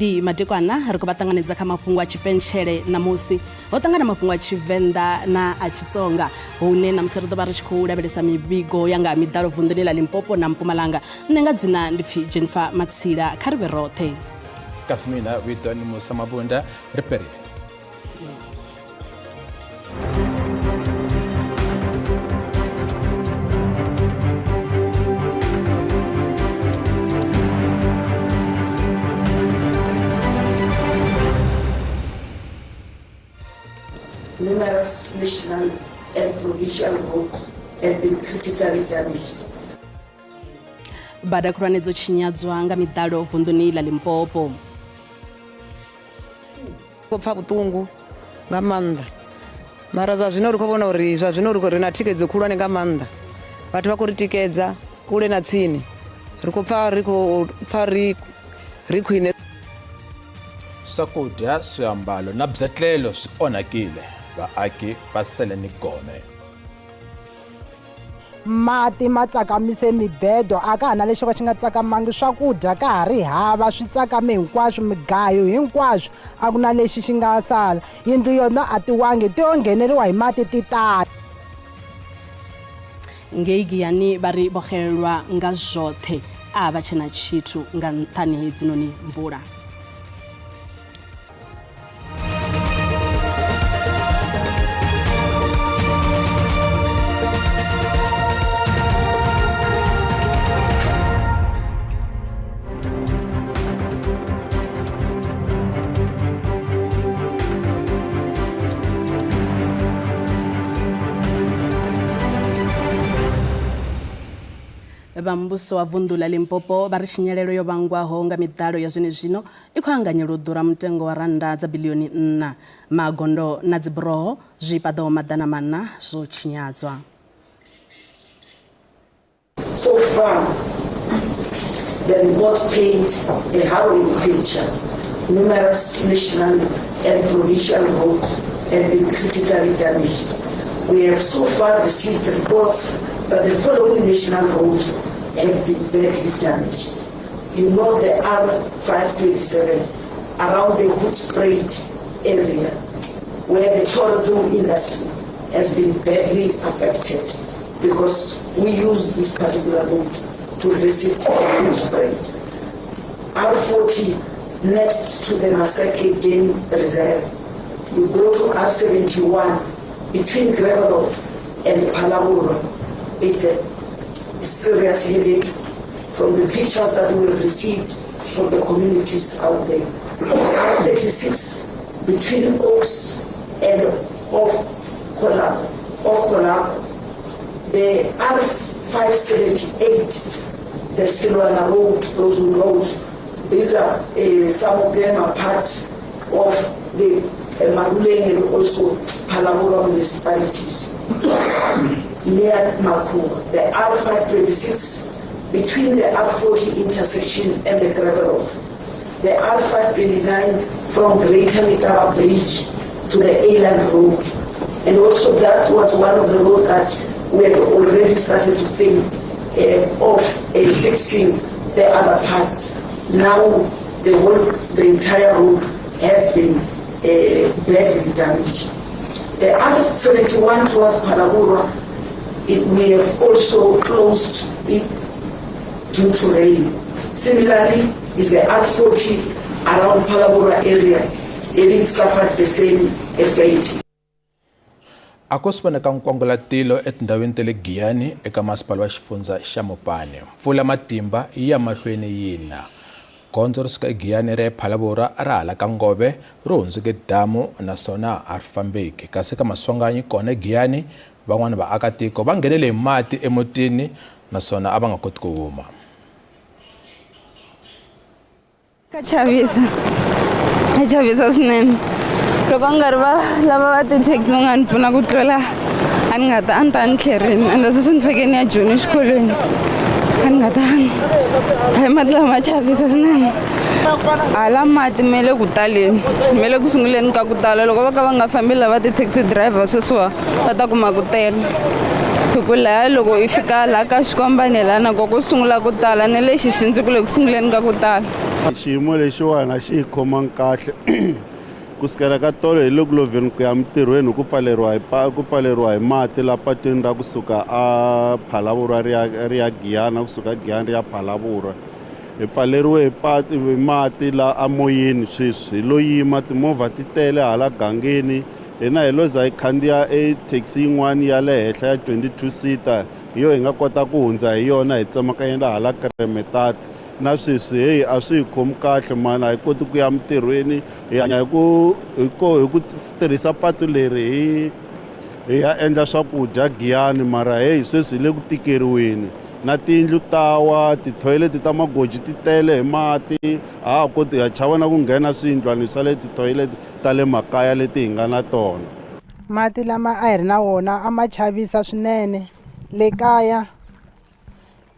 Ndi madekwana ri khou vha ṱanganedza kha mafhungo a tshipentshele ṋamusi. Ho ṱangana mafhungo a Tshivenḓa na a Tshitsonga hune ṋamusi ri ḓo vha ri tshi khou lavhelesa mivhigo ya nga ha miḓalo vunḓuni ḽa Limpopo na Mpumalanga. Nṋe nga dzina ndi pfi Jennifer Matsila, kha ri vhe roṱhe. Kasi mina vito ni Musa Mabunda ri perile. Numerous national and provincial roads have been critically damaged. Bada khulwane dzo tshinyadzwa nga miḓalo vunḓuni ḽa Limpopo. Khou pfa vhuṱungu nga maanḓa mara zwa zwino ri khou vhona uri zwa zwino ri na thikhedzo khulwane nga maanḓa vhathu vha khou ri tikedza kule na tsini ri khou pfa ri khou pfa ri ri khwine. Swakudya, swiambalo na byetlelo swi onhakile, vaaki va sele ni gome. Mati ma tsakamise mibedo, a ka ha na lexo ka xi nga tsakamangi, swakudya ka ha ri hava, swi tsakame hinkwaswo, migayo hinkwaswo, a ku na lexi xi nga sala. Yindlu yona a ti wangi, ti yo ngheneriwa hi mati ti tala. Ngei Giyani vha ri vho xelelwa nga zwoṱhe, a vha tshena tshithu nga nṱhani hedzinoni mvula. Vha muvhuso wa vunḓu ḽa Limpopo vha ri tshinyalelo yo vhangwaho nga miḓalo ya zwenezwino i khou anganyelwa u ḓura mutengo wa rannda dza biḽioni nṋa. Magondo na dziburoho zwi paḓaho 400 zwo tshinyadzwa. So far, the reports paint a harrowing picture. Numerous national and provincial roads have been critically damaged. We have so far received reports that the following national roads have been badly damaged. You know the R527 around the Hoedspruit area, where the tourism industry has been badly affected because we use this particular road to visit the Hoedspruit. R40 next to the Maseke Game Reserve. You go to R71 between Gravelotte and Phalaborwa. It's a serious headache from the pictures that we have received from the communities out there. R36 between Oaks and off Collab, off Collab. The R578, the Silwana Road, those who knows, these are some of them are part of the Maruleng and also Phalaborwa municipalities near Makua. The R526 between the R40 intersection and the Gravelotte. The R529 from Greater Letaba Bridge to the Eiland Road. And also that was one of the roads that we had already started to think of fixing the other parts. Now the entire road has been badly damaged. The R71 towards Phalaborwa, we have also closed it due to rain. Similarly, is the R40 around Phalaborwa area, having suffered the same fate. A ko swi voneka nkwangulatilo etindhawini ta le Giyani eka masipala wa xifundza xa Mopani. Mpfula matimba yi ya mahlweni yi na. Gondzo ro suka eGiyani ri ya ePhalaborwa ra hala ka Ngove ri hundzuke damu naswona a ri fambeki. Kasi eka Maswanganyi kona eGiyani van'wana vaakatiko va nghenele hi mati emutini naswona a va nga koti ku huma. Ka chavisa, ka chavisa swinene. Loko a nga ri va lava va ti-taxi va nga ni pfuna ku tlula a ni nga ta a ni ta ni tlherini ende sweswi ni fanekele ni ya Joni exikolweni a ni nga ta hayi mati lama ma chavisa swinene. Hala mati ma le ku taleni ma le ku sunguleni ka ku tala loko va ka va nga fambi lava ti-taxi driver sweswiwa va ta kuma ku tele hi ku laya loko i fika laha ka xikombane lana ko ku sungula ku tala na le xixindzi ku le ku sunguleni ka ku tala. Xiyimo lexiwani a xi hi khomangi kahle kusukela ka tolo hi le ku lovheni ku ya mintirhweni hi ku pfaleriwa hi ku pfaleriwa hi mati la patwini ra kusuka a Phalaborwa ri ya ri ya Giyani kusuka Giyani ri ya Phalaborwa hi pfaleriwe hi patu hi mati la amoyeni sweswi hi lo yima timovha ti tele hala gangeni hina hi lo za hi khandziya e taxi yin'wana ya le henhla ya 22 seater hi yo hi nga kota ku hundza hi yona hi tsemakanyela hala Kremetart na sweswi heyi a swi hi khomi kahle mani a hi koti ku ya mintirhweni hi hanya hi ku hi ku hi ku tirhisa patu leri hi hi ya endla swakudya Giyani mara heyi sweswi hi le ku tikeriweni na tiyindlu ta wa tithoyileti ta magoji ti tele hi mati a ha koti ha chava na ku nghena swiyindlwani swa le tithoyileti ta le makaya leti hi nga na tona. Mati lama a hi ri na wona a ma chavisa swinene le kaya.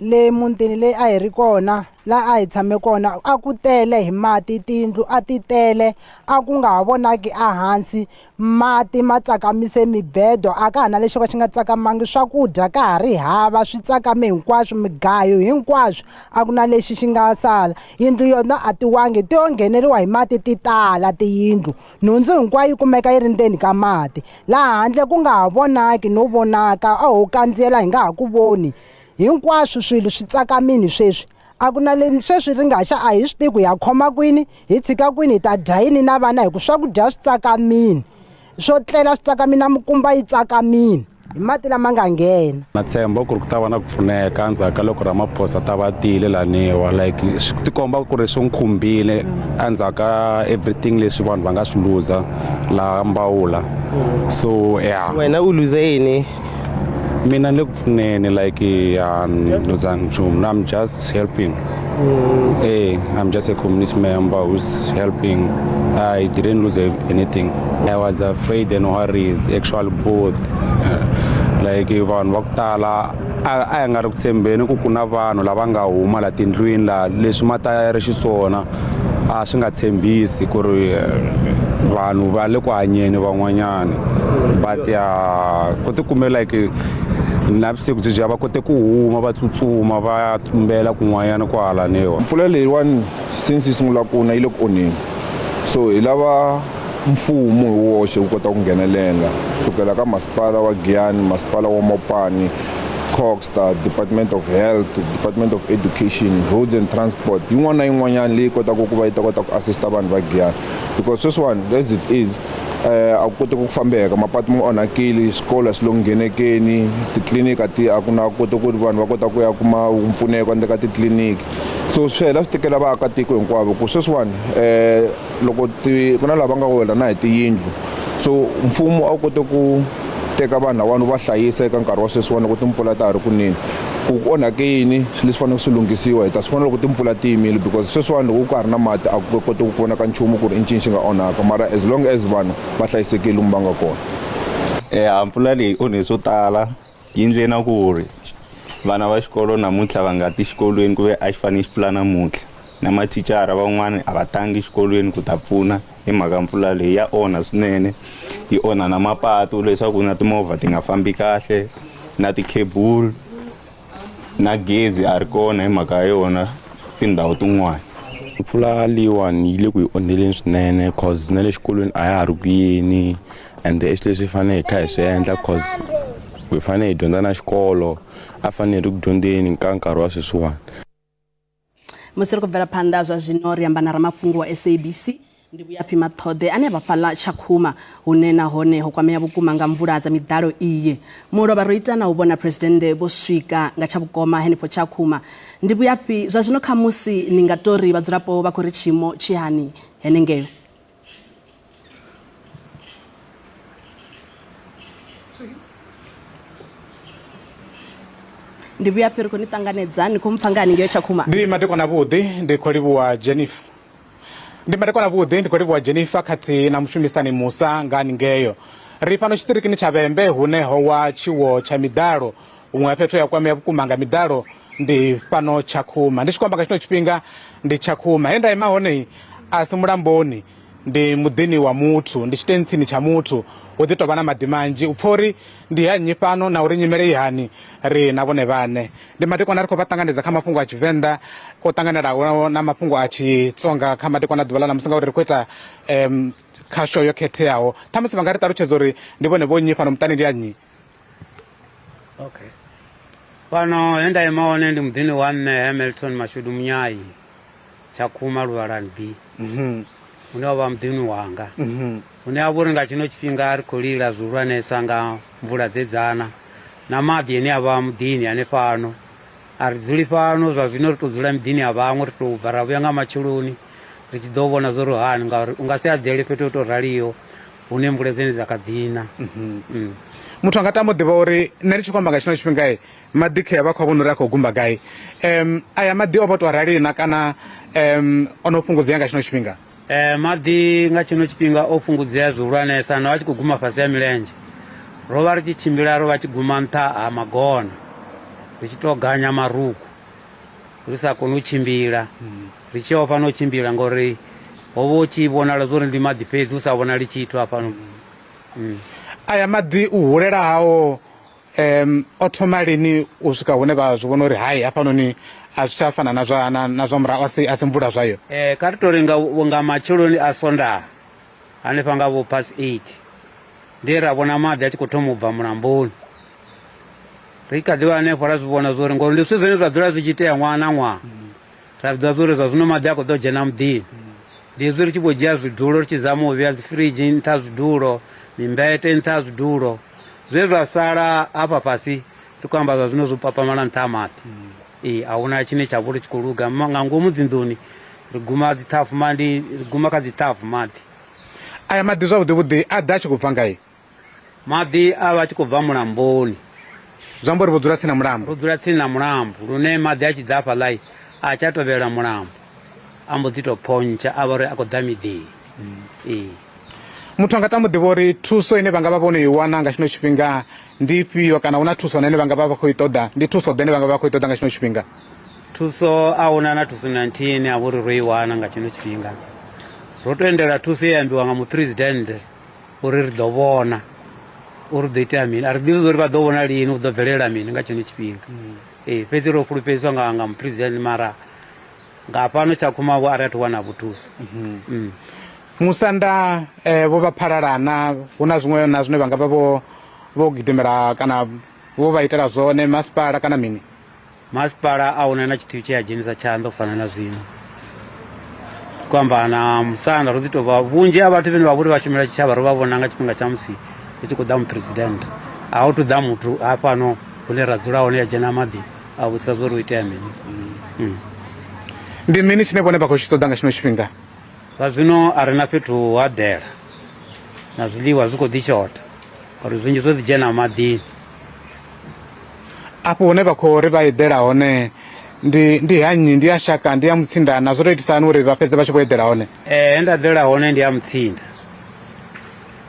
Le mutini leyi a hi ri kona laha a hi tshame kona a ku tele hi mati tiyindlu a ti tele a ku nga ha vonaki ehansi mati ma tsakamise mibedo a ka ha na lexi xo ka xi nga tsakamangi swakudya ka ha ri hava swi tsakame hinkwaswo migayo hinkwaswo a ku na lexi xi nga sala yindlu yona a ti wangi ti yo ngheneriwa hi mati ti tala tiyindlu nhundzu hinkwayo yi kumeka yi ri ndzeni ka mati laha handle ku nga ha vonaki no vonaka a ho kandziyela hi nga ha ku voni hinkwaswo swilo swi tsakamini sweswi a ku na le sweswi ri nga xa a hi swi tivi ku ya khoma kwini hi tshika kwini hi ta dya yini na vana hi ku swakudya swi tsakamini swo tlela swi tsakamini na mikumba yi tsakamini hi mati lama nga nghena. Na tshemba ku ri ku ta va na ku pfuneka endzhaku ka loko Ramaphosa ta va tile laniwa like swi tikomba ku ri swi n'wi khumbile endzhaku ka everything leswi vanhu va nga swi luza laha Mbawula so yeah wena u luze yini mina ni le ku pfuneni like a ni luzangi nchumu I'm just helping Hey, I'm just a community member who's helping. I didn't lose anything. I was afraid and worried, actually both. Like vanhu va ku tala a a hi nga ri ku tshembeni ku ku na vanhu lava nga huma la tindlwini la leswi mata ya ri xiswona a swi nga tshembisi ku ri vanhu va le ku hanyeni van'wanyana but ya ku tikume like navusiku byi va kote ku huma va tsutsuma va ya tumbela kun'wanyana kwahalaniwa. Mpfula leyiwani since yi sungula ku na yi le ku onheni so hi lava mfumo hi woxe wu kota ku nghenelela kusukela ka masipala wa Giyani, masipala wa Mopani, Cogstar, Department of Health, Department of Education, Roads and Transport yin'wana na yin'wanyana leyi kotaka ku va yi ta kota ku assista vanhu va Giyani because sweswiwani as it is a ku koti ku fambeka mapatu ma onhakile swikolo a swi le ku nghenekeni titliliniki a ti a ku na koti ku vanhu va kota ku ya kuma mpfuneko endzeni ka titliliniki so swi hela swi tikela vaakatiko hinkwavo ku sweswiwani loko ti ku na lava nga wela na hi tiyindlu so mfumo a wu kote ku teka vanhu lawani wu va hlayisa eka nkarhi wa sweswiwani loko timpfula ta ha ri ku neni ku ku onhake yini swilo leswi faneleke swi lunghisiwa hi ta swi vona loko timpfula ti yimile because sweswiwani loko ka ha ri na mati a ku koti ku vonaka nchumu ku ri i ncini xi nga onhaka mara as long as vanhu va hlayisekile lomu va nga kona. Eya mpfula leyi onhe swo tala yi ndle na ku ri vana va xikolo namuntlha va nga ti xikolweni ku ve a xi fanele xi pfula namuntlha na mathicara van'wani a va tangi xikolweni ku ta pfuna hi mhaka mpfula leyi ya onha swinene yi onha na mapatu leswaku na timovha ti nga fambi kahle na ti-cable na gezi a ri kona hi mhaka ya yona tindhawu tin'wani. Mpfula leyiwani yi le ku hi onheleni swinene cause na le xikolweni a ya ha ri ku yeni ende i swilo leswi hi fanele hi kha hi swi endla cause hi fanele hi dyondza na xikolo a fanele hi ri ku dyondzeni ka nkarhi wa sweswiwani. Musi ri khou bvela phanḓa zwa zwino ri amba na ramafhungo wa SABC ndi Vhuyafhi Maṱhoḓe ane a vha fhaḽa Tshakhuma hune nahone ho kwamea vhukuma nga mvula dza miḓalo iyi. Mulovha ro ita na u vhona Phresidennde vho swika nga tsha vhukoma henefho Tshakhuma. Ndi Vhuyafhi, zwa zwino khamusi ni nga tori vhadzulapo vha khou ri tshiimo tshi hani henengeo? Ndi Vhuyafhi, ri khou ni ṱanganedza, ni khou mpfa nga haningeo Tshakhuma? Ndi madekwana avhuḓi, ndi khou livhuwa Jennifer. Ndi madekwana avhuḓi, ndi khou livhuwa Jennifer khathihi na mushumisani Musa nga haningeo. Ri fhano tshiṱirikini tsha Vhembe hune ho wa tshiwo tsha miḓalo. Huṅwe ha fhethu ya kwamea vhukuma nga miḓalo ndi fhano Tshakhuma. Ndi tshi khou amba nga tshino tshifhinga ndi Tshakhuma. He nda ima hone a si mulamboni. ndi muḓini wa muthu, ndi tshitentsini tsha muthu, hu ḓi tovha na maḓi manzhi. U pfa uri ndi ha nnyi fhano na uri nyimele i hani ri na vhone vhaṋe. Ndi madekwana ri khou vha ṱanganedza kha mafhungo a Tshivenḓa o ṱanganelaho na mafhungo a Tshitsonga kha madekwana a ḓuvha ḽa ṋamusi ngauri ri khou ita um khasho yo khetheaho. Ṱhamusi vha nga ri ṱalutshedza uri ndi vhone vho nnyi fhano muṱani ndi a nnyi? Okay. Fhano he nda ima hone ndi muḓini wa nṋe Hamilton Mashudu Munyai Tshakhuma Luvhalani B. Mhm. Une wa vha muḓini wanga. Mhm. Une a vhori nga tshino tshifhinga ri khou lila zwihulwanesa nga mvula dze dzana na maḓi ane a vha muḓini hanefhano. A ri dzuli fhano zwa zwino ri tou dzula miḓini ya vhaṅwe ri tou bva ra vhuya nga matsheloni ri tshi ḓo vhona zwo ri hani ngauri u nga si aḓele fhethu ho tou raliho hune mvula dzene dza kha ḓi na. Mm. Muthu a nga tama u ḓivha uri nṋe ndi tshi khou amba nga tshino tshifhinga maḓi khea vha khou vhona uri a khou gumba gai. Um aya maḓi o vha to rali na kana um o no fhungudzea nga tshino tshifhinga? Eh, maḓi nga tshino tshifhinga o fhungudzea zwihulwanesa no a tshi khou guma fhasi ha milenzhe. Ro vha ri tshi tshimbila ro vha tshi guma nṱha ha magona ri tshi tou ganya marukhu ri sa koni u tshimbila ri tshi ofha no tshimbila ngori ho vha hu tshi vhonala zwo uri ndi maḓi fhedzi hu sa vhonali tshithu hafhano. Mm. Aya maḓi u hulela hao um o thoma lini u swika hune vha zwi vhona uri hai hafhanoni a zwi tsha fana na zwa na, na zwa murahu a si a si mvula zwayo? Eh, kha ri tori nga nga matsheloni a Sondaha hanefha nga vho past 8 ndi ra vhona maḓi a tshi khou thoma u bva mulamboni ri kha ḓivha hanefho ra zwi vhona zwori ngori ndi zwithu zwine zwa dzula zwi tshi itea ṅwaha na ṅwaha ra zwi ḓivha zwori zwa zwino maḓi a khou ḓo dzhena muḓini ndi hezwi ri tshi vho dzhia zwidulo ri tshi zama u vhea dzi firidzhi nṱha ha zwidulo mimbete nṱha ha zwidulo zwe zwa sala hafha fhasi ndi khou amba zwa zwino zwo papamala nṱha ha maḓi ee a huna tshine tsha vha uri tshi khou luga nga ngomu dzinḓuni ri guma dziṱhafu mandi ri guma kha dziṱhafu maḓi Aya maḓi zwavhuḓi vhuḓi a ḓa a tshi khou bva ngai? Maḓi a vha a tshi khou bva mulamboni. Zwi amba uri vho dzula tsini na mulambo? Ro dzula tsini na mulambo lune maḓi a tshi ḓa hafhaḽa a tsha tovhela mulambo a mbo ḓi tou phontsha a vha uri a khou ḓa miḓini. Ee. Muthu a nga tama u ḓivha uri thuso ine vha nga vha vho no i wana nga tshino tshifhinga ndi ifhio kana hu na thuso na ine vha nga vha vha khou i ṱoḓa, ndi thuso ḓe ine vha nga vha vha khou i ṱoḓa nga tshino tshifhinga? Thuso a huna na thuso na nthihi ine ya vha uri ro i wana nga tshino tshifhinga. Ro to endela thuso ye ya ambiwa nga muphuresidennde uri ri ḓo vhona uri hu ḓo itea mini. A ri ḓivhi uri vha ḓo vhona lini, hu ḓo bvelela mini nga tshino tshifhinga. Ee fhedzi ro fhulufhedziswa nga nga muphuresidennde mara nga fhano Tshakhuma vho a ri athu wana vho thuso. Mm. Musanda eh, vho vha phalalana hu na zwiṅwe na zwine vha nga vha vho vho gidimela kana vho vha itela zwone masipala kana mini? Masipala a huna na tshithihi tshe a dzhenisa tshanḓa u fana na zwino. Khou amba na musanda ro ḓi tou vha vhunzhi ha vhathu vhane vha vhori vha shumela tshitshavha ro vha vhona nga tshifhinga tsha musi hu tshi khou ḓa muphuresidennde. A hu thu ḓa muthu hafhano hune ra dzula hone ya dzhena maḓi a vhudzisa zwa uri hu itea mini. Mm. Ndi mini tshine vhone vha khou tshi ṱoḓa nga tshino tshifhinga? Zwa zwino a ri na fhethu ho eḓela na zwiḽiwa zwi khou ḓi shotha ngauri zwinzhi zwo ḓi dzhena maḓini. Afho hune vha khou ri vha eḓela hone ndi ndi ha nnyi? Ndi ya shaka? Ndi ya mutsinda na? Zwo tou itisa hani uri vha fhedze vha tshi vho eḓela hone? Ee, he nda eḓela hone ndi ha mutsinda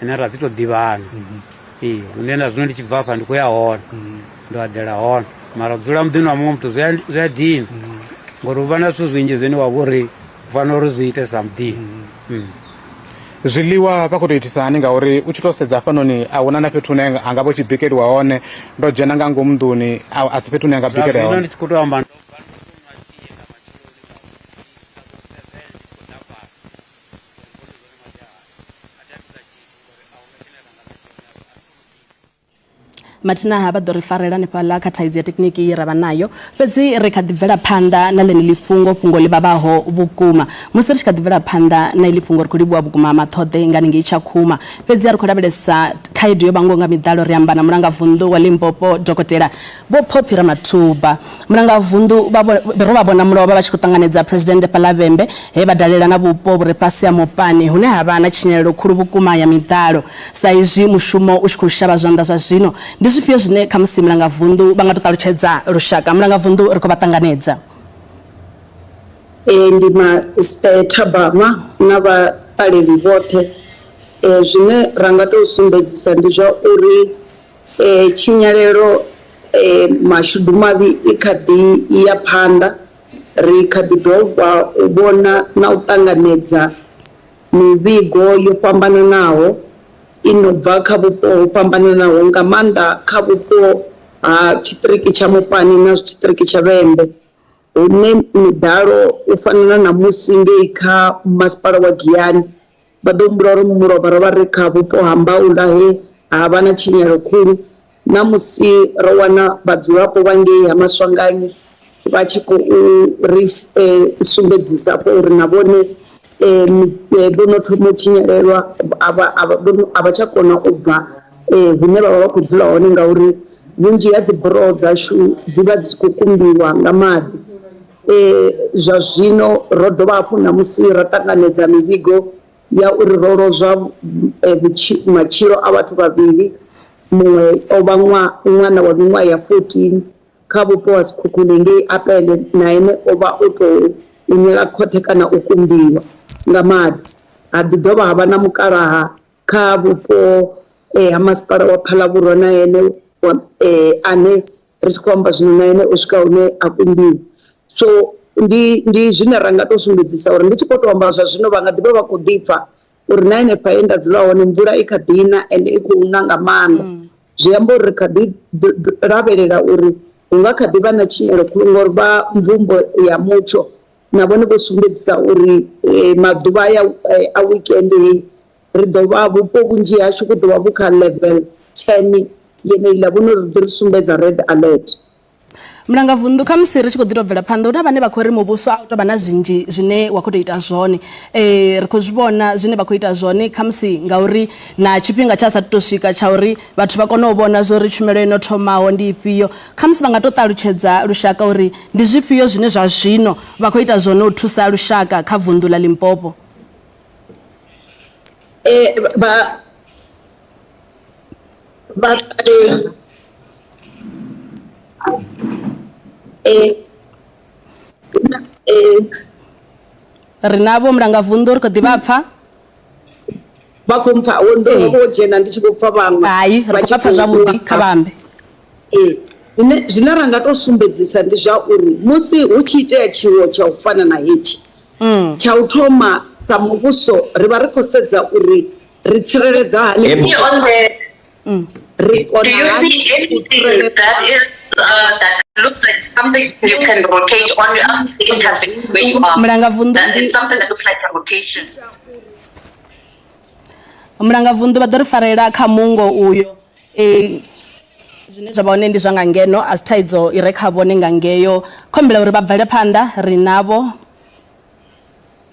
ine ra dzi tou ḓivhana. Ee, hune na zwino ndi tshi bva afha ndi khou ya hone ndo eḓela hone mara u dzula muḓini wa muṅwe muthu zwi a zwi a dina ngori hu vha na zwithu zwinzhi zwine wa vha uri u fanela uri zwi ite sa muḓini. Mm. Zwiḽiwa vha khou tou itisa hani ngauri u tshi tou sedza hafhanoni a huna na fhethu hune ha nga vha hu tshi bikeliwa hone ndo dzhena nga ngomu nḓuni a si fhethu hune ha nga Zwa bikelea zwino hone. ndi tshi khou tou amba ndo bva ndo tou nwa tie nga matsheloni nga vho nga vho 7 ndi tshi khou ḓa fhano uri ndi vhone zwone maḓi a hani. A thi athu ḽa tshithu ngori a huna tshine ra nga ḽa tshone a ri koni u bika. Mathina ha vha ḓo ri farela hanefhaḽa kha thaidzo ya tekniki ye ra vha nayo, fhedzi ri kha ḓi bvela phanḓa na ḽeneḽi fhungo, fhungo ḽi vhavhaho vhukuma. Musi ri tshi kha ḓi bvela phanḓa na iḽi fhungo, ri khou livhuwa vhukuma Maṱhoḓe nga haningei Tshakhuma. Fhedzi a ri khou lavhelesa khaedu yo vhangwaho nga miḓalo, ri amba na Mulangavunḓu wa Limpopo, Dokotela Vho Phophi Ramathuba. Mulangavunḓu vha vho, ro vha vhona mulovha vha tshi khou ṱanganedza Phresidennde fhaḽa Vhembe, he vha dalela na vhupo vhu re fhasi ha Mopani hune ha vha na tshinyalelo khulu vhukuma ya miḓalo. Sa izwi mushumo u tshi khou shavha zwanḓa zwa zwino, ndi zwifhio zwine khamusi Mulangavunḓu vha nga tou ṱalutshedza lushaka? Mulangavunḓu, ri khou vha ṱanganedza. Ee, ndi ma thabama na vhaṱaleli vhoṱhe. Zwine ra nga tou sumbedzisa ndi zwa uri Tshinyalelo mashudu mavhi i kha ḓi ya phanḓa. Ri kha ḓi dovha u vhona na u ṱanganedza mivhigo yo fhambananaho i no bva kha vhupo ho fhambananaho nga maanḓa kha vhupo ha tshiṱiriki tsha Mopani na tshiṱiriki tsha Vhembe hune miḓalo u fana na ṋamusi ngei kha masipala wa Giyani vha ḓo humbula uri mulovha ro vha ri kha vhupo ha Mbaula he ha vha na tshinyalelo khulu Na musi ro wana vhadzulapo vha ngei ha Maswanganyi vha tshi khou ri sumbedzisa hafho uri na vhone vho no thoma u tshinyalelwa a vha tsha kona u bva hune vha vha vha khou dzula hone ngauri vhunzhi ha dzi buroho dzashu dzi vha dzi tshi khou kumbiwa nga maḓi. Zwa zwino ro dovha hafhu ṋamusi ra ṱanganedza mivhigo ya uri ro lozwa matshilo a vhathu vhavhili, muṅwe o vha ṅwana wa miṅwaha ya 14 kha vhupo ha Sekhukhune ngei Apele na ene o vha o tou nyela khothe kana u kumbiwa nga maḓi. Ha ḓi dovha ha vha na mukalaha kha vhupo ha masipala wa Phalaborwa na ene ane ri tshi khou amba zwino na ene o swika hune a kundiwa so ndi ndi zwine ra nga to sumbedzisa uri ndi tshi khou to amba zwa zwino vha nga ḓivha vha khou ḓipfa uri na henefha he nda dzula hone mvula i kha ḓi na ende i khou na nga maanḓa mm. zwi amba uri ri kha ḓi lavhelela uri hu nga kha ḓi vha na tshinyelo khulu ngori vha mvumbo ya mutsho na vhone vho sumbedzisa uri eh, maḓuvha ya eh, a weekend heyi Ri ḓo vha, vhupo vhunzhi hashu vhu ḓo vha vhu kha level 10 yeneiḽa, vhu no ḓi ri sumbedza red alert. Mulangavunḓu, khamusi ri tshi khou ḓi tou bvela phanḓa, hu na vhane vha khou ri muvhuso a u tou vha na zwinzhi zwine wa khou tou ita zwone. Ri khou zwi vhona zwine vha khou ita zwone khamusi ngauri na tshifhinga tsha sa tou swika tsha uri vhathu vha kone u vhona zwo ri tshumelo ino thomaho ndi ifhio. Khamusi vha nga tou ṱalutshedza lushaka uri ndi zwifhio zwine zwa zwino vha khou ita zwone u thusa lushaka kha vunḓu ḽa Limpopo. Eh, vha vha eh, eh, Ri navho mulangavunḓu ri khou ḓi vha pfa. Vha khou mpfa wo ndo Ee. vho dzhena ndi tshi vho pfa vhaṅwe Hai, ri vha khou tshi vha pfa khou zwavhuḓi kha vha ambe. Ee, zwine zwine ra nga to sumbedzisa ndi zwa uri musi hu tshi itea tshiwo tsha u fana na hetshi Tsha u thoma, sa muvhuso ri vha ri khou sedza uri ri tsireledza hani ri kona hani u tsireledza Mulangavunḓu vha ḓo ri farela kha mungo uyo. Zwine zwa vha hone ndi zwa nga ngeno, a si thaidzo i re kha vhone nga ngeyo. Khombela uri vha bvele phanḓa, ri navho.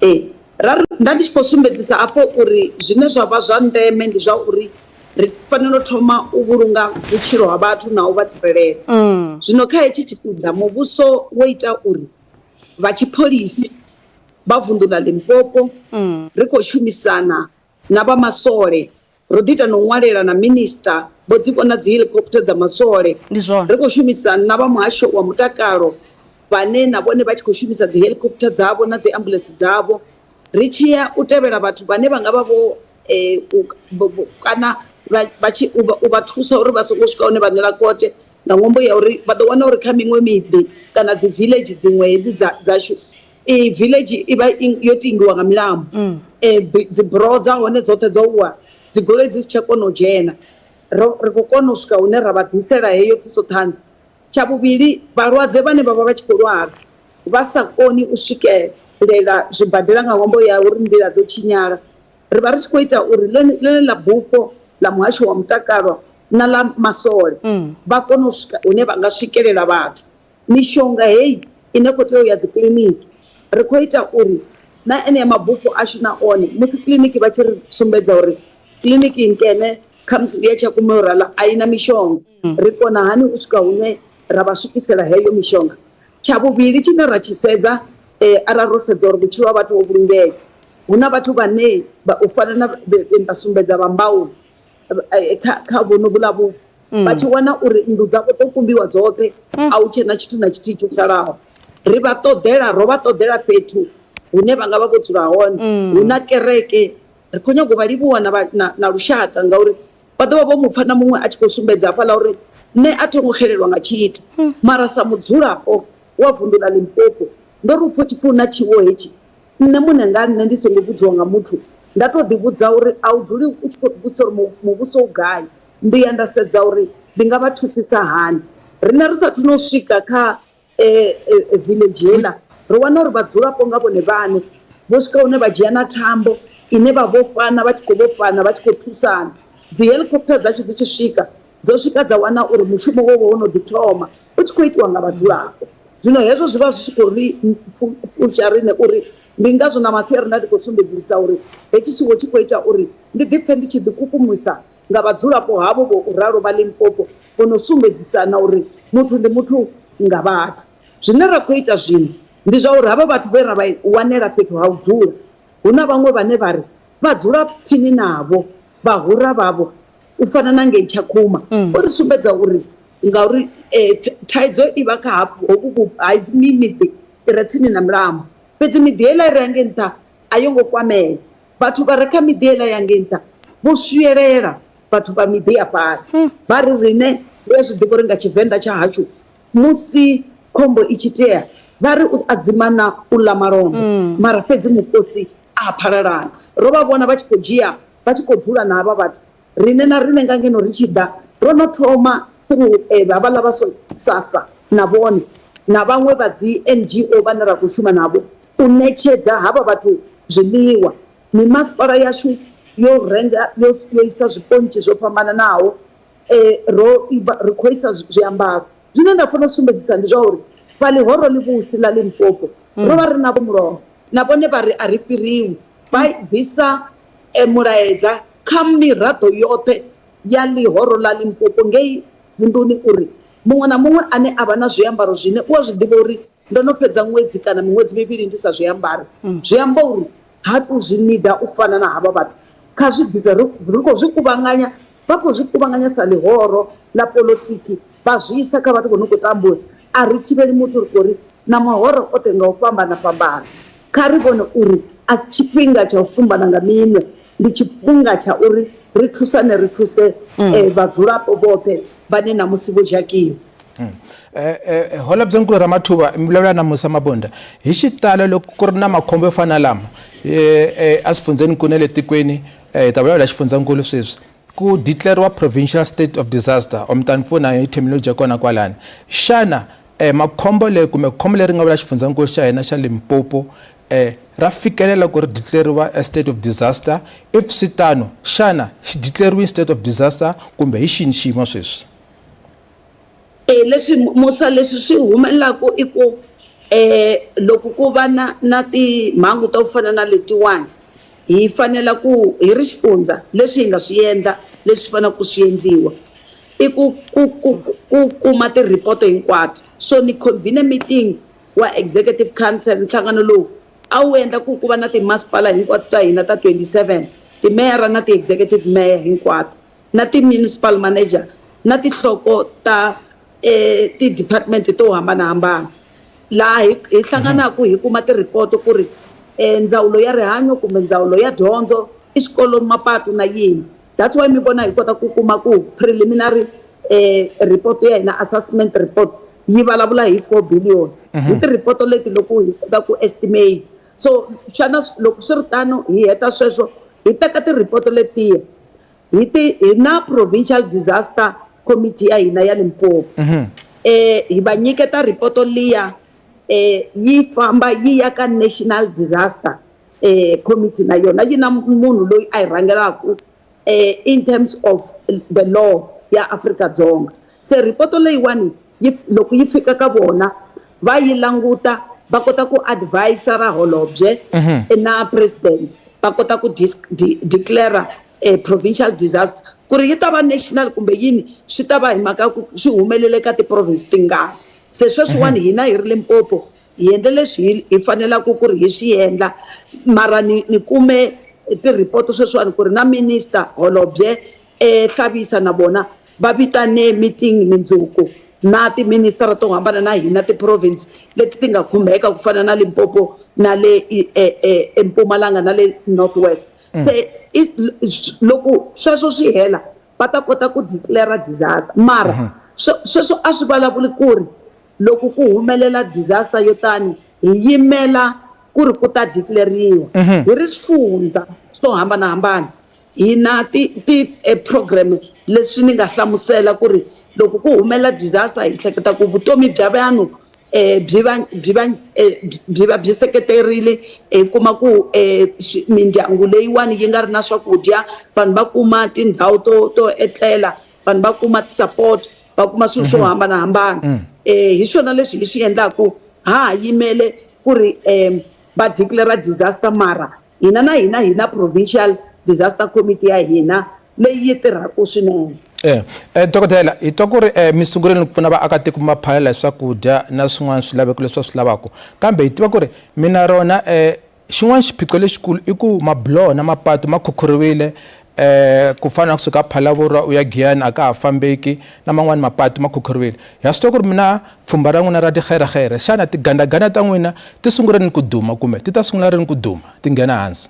Ee, ra ri, nda ndi tshi khou sumbedzisa afho uri zwine zwa vha zwa ndeme ndi zwa uri ri fanela u thoma u vhulunga vhutshilo ha vhathu na u vha tsireledza. Zwino kha hetshi tshipiḓa muvhuso wo ita uri vha tshipholisi vha vunḓu ḽa Limpopo ri khou shumisana na vha masole Ro ḓi ita na u ṅwalela na Minisiṱa vho dzi vhona dzi helicopter dza maswole. Ndi zwone. Ri khou shumisana na vha muhasho wa mutakalo vhane na vhone vha tshi khou shumisa dzi helicopter dzavho na dzi ambuḽentse dzavho. Ri tshi ya u tevhela vhathu vhane vha nga vha vho kana vha tshi u vha thusa uri vha songo swika hune vha ṋwela kote nga ṅwambo ya uri vha ḓo wana uri kha miṅwe miḓi kana dzi village dziṅwe hedzi dza dzashu Ee, village i vha yo tingiwa nga milambo mm. e, dzi buroho dza hone dzoṱhe dzo wa dzi goloi dzi si tsha kona u dzhena ro ri khou kona u swika hune ra vha ḓisela heyo thuso ṱhanzi tsha vhuvhili vhalwadze vhane vha vha vha tshi khou lwala vha sa koni u swikelela zwibadela nga ṅwambo ya uri nḓila dzo tshinyala ri vha ri tshi khou ita uri ḽene ḽa bufho ḽa muhasho wa mutakalo na ḽa masole mm. vha kone u swika hune vha nga swikelela vhathu Mishonga heyi ine khou tea u ya dzikiḽiniki, ri khou ita uri na enea mabufho ashu na one musi kiḽiniki vha tshi ri sumbedza uri kiḽiniki nkene khamusi ndi ya Tshakumo yo ralo a i na mishonga, ri kona hani u swika hune ra vha swikisela heyo mishonga. Tsha vhuvhili tshine ra tshi sedza arali ro sedza uri vhutshilo ha vhathu ho vhulungea, hu na vhathu vhane u fana na vhe nda sumbedza vha Mbaula, kha kha vhono vhuḽa vhupo mm. vha tshi wana uri nnḓu dzavho dzo kumbiwa dzoṱhe mm. a hu tshena tshithu na tshithihi tsho salaho ri vha ṱoḓela ro vha ṱoḓela fhethu hune vha nga vha vho dzula hone mm. hu na kereke ri khou nyago vha livhuwa na, na, na lushaka ngauri vha ḓo vha vho mupfa na muṅwe a tshi khou sumbedza hafhaḽa uri nṋe a tho ngo xelelwa nga tshithu mm. mara sa mudzulapo wa vunḓu ḽa Limpopo ndo ri u pfha tshipfi hu na tshiwo hetshi nṋe muṋe nga nṋe ndi songo vhudziwa nga muthu. Nda tou ḓivhudza uri a u dzuli u tshi khou ḓivhudzisa uri muvhuso u gai, ndi ya nda sedza uri ndi nga vha thusisa hani. Riṋe ri sathu no swika kha village heiḽa ro wana uri vhadzulapo nga vhone vhaṋe vho swika hune vha dzhia na thambo ine vha vhofhana vha tshi khou vhofhana vha tshi khou thusana. Dzi helicopter dzashu dzi tshi swika dzo swika dza wana uri mushumo wo vha wo no ḓi thoma u tshi khou itiwa nga vhadzulapo. Zwino hezwo zwi vha zwi tshi khou ri fusha riṋe uri ndi ngazwo na masiari nda ndi khou sumbedzisa uri hetshi tshiwo tshi khou ita uri ndi ḓi pfe ndi tshi ḓikukumisa nga vhadzulapo havho vho u ralo vha Limpopo vho no sumbedzisana uri muthu ndi muthu nga vhathu. Zwine ra khou ita zwino ndi zwa uri havha vhathu vhe ra vha wanela fhethu ha u dzula, hu na vhaṅwe vhane vha ri vha dzula tsini navho, vhahura vhavho, u fana na ngei Tshakhuma, o ri sumbedza uri ngauri thaidzo i vha kha hovhu ha miḓi i re tsini na milambo, fhedzi miḓi heiḽa i re hangei nṱha a yo ngo kwamea. Vhathu vha re kha miḓi heiḽa ya ngei nṱha vho swielela vhathu vha miḓi ya fhasi. Vha ri, Riṋe ri a zwi ḓivha uri nga Tshivenḓa tsha hashu musi khombo i tshi itea vha ri u adzimana u ḽa malombe, mara fhedzi mukosi a phalalana. Ro vha vhona vha tshi khou dzhia vha tshi khou dzula na havha vhathu. Riṋe na riṋe nga ngeno ri tshi ḓa ro no thoma through havhaḽa vha SASSA na vhone na vhaṅwe vha dzi NGO vhane ra khou shuma navho u ṋetshedza havha vhathu zwiḽiwa. Mimasipala yashu yo renga, yo yo isa zwipontshi zwo fhambananaho, ro ri khou isa zwiambaro. Zwine nda funa u sumbedzisa ndi zwa uri vha ḽihoro ḽivhusi ḽa Limpopo ro vha ri navho mulovha, na vhone vha ri a ri fhiriwi, vha bvisa mulaedza kha miraḓo yoṱhe ya ḽihoro ḽa Limpopo ngei vunḓuni uri muṅwe na muṅwe ane a vha na zwiambaro zwine u a zwi ḓivha uri ndo no fhedza ṅwedzi kana miṅwedzi mivhili ndi sa zwi ambari, zwi amba uri ha tu zwi nida u fana na havha vhathu. Kha zwi ḓise, ri ri khou zwi kuvhanganya, vha khou zwi kuvhanganya sa ḽihoro ḽa poḽotiki vha zwi isa kha vhathu vho no khou tambula. A ri thivheli muthu, ri khou ri na mahoro oṱhe nga u fhambana fhambana. Kha ri vhone uri a si tshifhinga tsha u sumbana nga minwe, ndi tshifhinga tsha uri ri thusane, ri thuse vhadzulapo vhoṱhe vhane ṋamusi vho dzhakiwa. Hmm. Eh, eh, eh, Holobyenkulu Ramathuba mi vulavula na Musa Mabunda hi xitalo loko ku ri na makhombo yo fana na lama eswifundzhenikulu na le tikweni hi ta vulavula xifundzankulu sweswi ku declariwa provincial state of disaster or mi ta ni pfuna hi terminology ya kona kwalani xana um makhombo leyi kumbe khombo leri nga vula xifundzankulu xa hina xa Limpopo um ra fikelela ku ri declariwa a state of disaster if swi tano xana xi declariwile state of disaster kumbe hi xini xiyimo sweswi E, leswi Musa leswi swi humelelaku i ku e, loko ku va na na timhangu ta ku fana na letiwani hi fanela ku hi ri xifundza leswi hi nga swi endla leswi fanelaka ku swi endliwa i ku ku ku ku kuma ti-report hinkwato so ni convene meeting wa executive council nhlangano lowu a wu endla ku ku va na timasipala hinkwato ta hina ta 27 timeyara na ti-executive mayor hinkwato na ti-municipal manager na tinhloko ta eh, ti-department to hambanahambana laha hi, hi hlanganaka hi kuma ti-report ku ri eh, ndzawulo ya rihanyo kumbe ndzawulo ya dyondzo i swikolo mapatu na yini that's why mi vona hi kota ku kuma ku preliminary eh, report ya hina assessment report yi vulavula hi 4 billion hi ti-report leti loko hi kota ku estimate so xana loko swi ri tano hi heta sweswo hi teka ti-report letiya Hi ti hi na Provincial Disaster Committee ya hina ya Limpopo. Eh hi va nyiketa report liya eh yi famba yi ya ka National Disaster eh Committee na yona yi na munhu loyi a yi rhangelaka eh in terms of the law ya Afrika-Dzonga. Se report leyiwani yi loko yi fika ka vona va yi languta va kota ku advise ra holobye na president va kota ku declare eh, provincial disaster ku ri yi ta va national kumbe yini swi ta va hi mhaka ku swi humelele ka ti-province tingani se sweswiwani hina hi ri Limpopo hi endle leswi hi hi fanelaka ku ri hi swi endla mara ni ni kume ti-report sweswiwani ku ri na minister holobye eh, Hlabisa na vona va vitane meeting mindzuku na tiministara to hambana na hina ti-province leti ti nga khumbeka ku fana na Limpopo na le eMpumalanga na le North West se loko sweswo swi hela va ta kota ku declare disaster mara sweswo a swi vulavuli ku ri loko ku humelela disaster yo tani hi yimela ku ri ku ta declariwa hi ri swifundza. swo hambanahambana hi na ti ti eh, program leswi ni nga hlamusela ku ri loko ku humelela disaster hi hleketa ku vutomi bya vanhu eh byi va byi va eh, byi va byi seketerile hi kuma ku eh mindyangu leyiwani yi nga ri na swakudya vanhu va kuma tindhawu to to etlela vanhu va kuma ti-support va kuma swilo swo hambanahambana eh hi swona leswi hi swi endlaku ha ha yimele ku ri um va declare disaster mara hina na hina hi na provincial disaster committee ya hina leyi yi tirhaka swinene. Eh, eh, dokodela hi twa ku ri eh, mi sungurile ni ku pfuna vaakatiko mi va phalela hi swakudya na swin'wana swilaveko leswi va swi lavaka kambe hi tiva ku ri mi na rona eh, xin'wana xiphiqo lexikulu i ku mabuloho na mapatu ma khukhuriwile eh ku fana na kusuka Phalaborwa u ya Giyani a ka ha fambeki na man'wani mapatu ma khukhuriwile ha swi tiva ku ri mina pfhumba ra n'wina ra tighereghere xana tigandaganda ta n'wina ti sungule rini ku duma kumbe ti ta sungula rini ku duma ti nghena hansi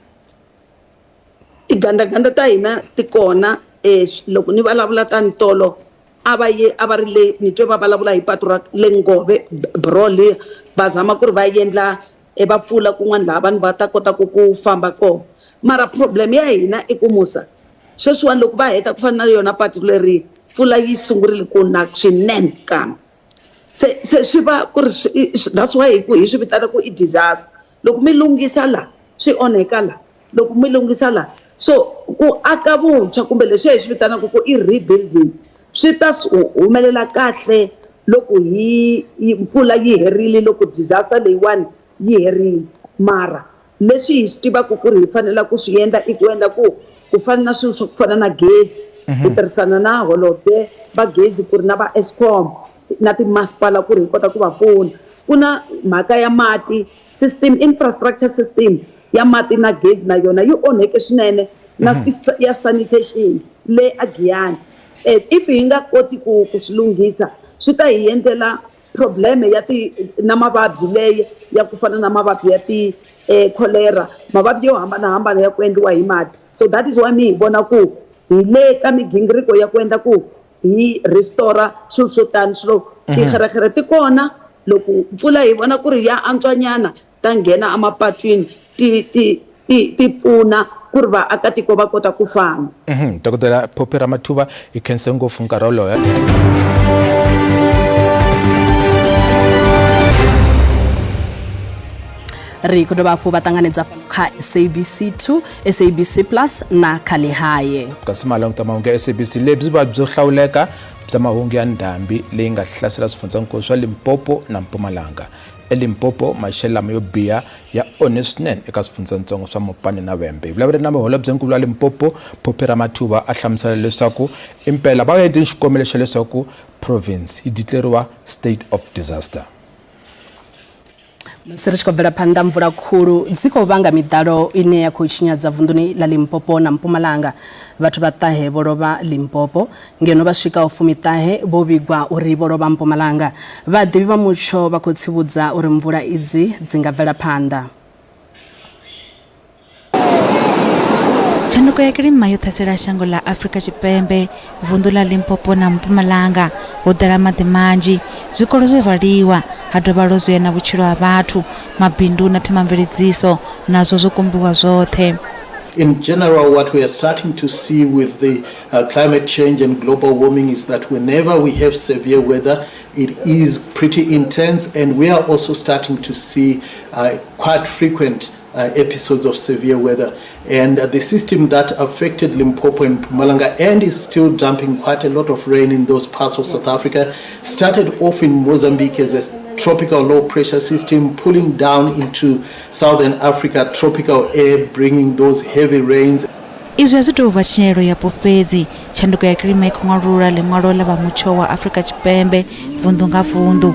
Tigandaganda ta hina ti kona eh, loko ni vulavula ta ntolo a va ye a va ri le ni twe va vulavula hi patu ra le Ngove bro liya va zama ku ri va endla e va pfula kun'wana laha vanhu va ta kotaka ku famba kona mara problem ya hina i ku musa sweswiwani loko va heta ku fana na yona patu leri mpfula yi sungurile ku na swinene kambe se se swi va ku ri that's why hi ku hi swi vitana ku i disaster loko mi lunghisa la swi onheka la loko mi lunghisa la so ku aka vuntshwa kumbe leswi hi swi vitanaka ku i rebuilding swi ta humelela kahle loko hi mpfula yi herile loko disaster leyiwani yi herile mara leswi hi swi tivaka ku ri hi fanela ku swi endla i ku endla ku ku fana na swilo swa ku fana na gezi ku tirhisana na holobye va gezi ku ri na va Eskom na timasipala ku ri hi kota ku va pfuna ku na mhaka ya mati system infrastructure system ya mati na gezi na yona yi onheke swinene na ya sanitation le a Giyani eh, if hi nga koti ku ku swi lunghisa swi ta hi endlela probleme ya ti na mavabyi leyi ya ku fana na mavabyi ya ti eh, cholera mavabyi yo hambanahambana ya ku endliwa hi mati so that is why mi hi vona ku hi le ka migingiriko ya ku endla ku hi restore swilo swo tani swilo tighereghere ti kona loko mpfula hi vona ku ri ya antswanyana ta nghena emapatwini ti ti ti ti pfuna ku ri vaakatiko va kota ku famba. Dokodela Phophi Ramathuba hi khense ngopfu nkarhi wolowo. Ri khou dovha hafhu vha ṱanganedza fhano kha SABC 2, SABC Plus na kha Lehae. Kasi malanguta mahungu ya SABC lebyi va byo hlawuleka bya mahungu ya ndhambi leyi nga hlasela swifundzankulu swa Limpopo na Mpumalanga. ELimpopo, maxelo lama yo biha ya onhe swinene eka swifundzatsongo swa Mopani na Vhembe. Hi vulavule na muholobyenkulu wa Limpopo, Phophi Ramathuba, a hlamusela leswaku impela va endle xikombelo xa leswaku province yi declariwa state of disaster. Musi ri tshi khou bvela phanḓa, mvula khulu dzi khou vhanga miḓalo ine ya khou tshinyadza vunḓuni ḽa Limpopo na Mpumalanga. Vhathu vha ṱahe vho lovha Limpopo, ngeno vha swikaho fumiṱahe vho vhigwa uri vho lovha Mpumalanga. Vhaḓivhi vha mutsho vha khou tsivhudza uri mvula idzi dzi nga bvela phanḓa. Tshanduko ya kilima yo ṱhasela shango ḽa Afrika Tshipembe, vunḓu ḽa Limpopo na Mpumalanga. Ho ḓala maḓi manzhi, zwikolo zwo valiwa, ha dovha lozwea na vhutshilo ha vhathu, mabindu na themamveledziso nazwo zwo kumbiwa zwoṱhe. In general, what we are starting to see with the uh, climate change and global warming is that whenever we have severe weather, it is pretty intense, and we are also starting to see uh, quite frequent uh, episodes of severe weather. And uh, the system that affected Limpopo and Mpumalanga and is still dumping quite a lot of rain in those parts of South Africa started off in Mozambique as a tropical low pressure system pulling down into southern Africa, tropical air bringing those heavy rains. Izwi a zwi tou vha tshinyalelo yapo fhedzi, tshanduko ya kilima i khou ṅwalulula ḽiṅwalo ḽa vha mutsho wa Afrika Tshipembe vunḓu nga vunḓu.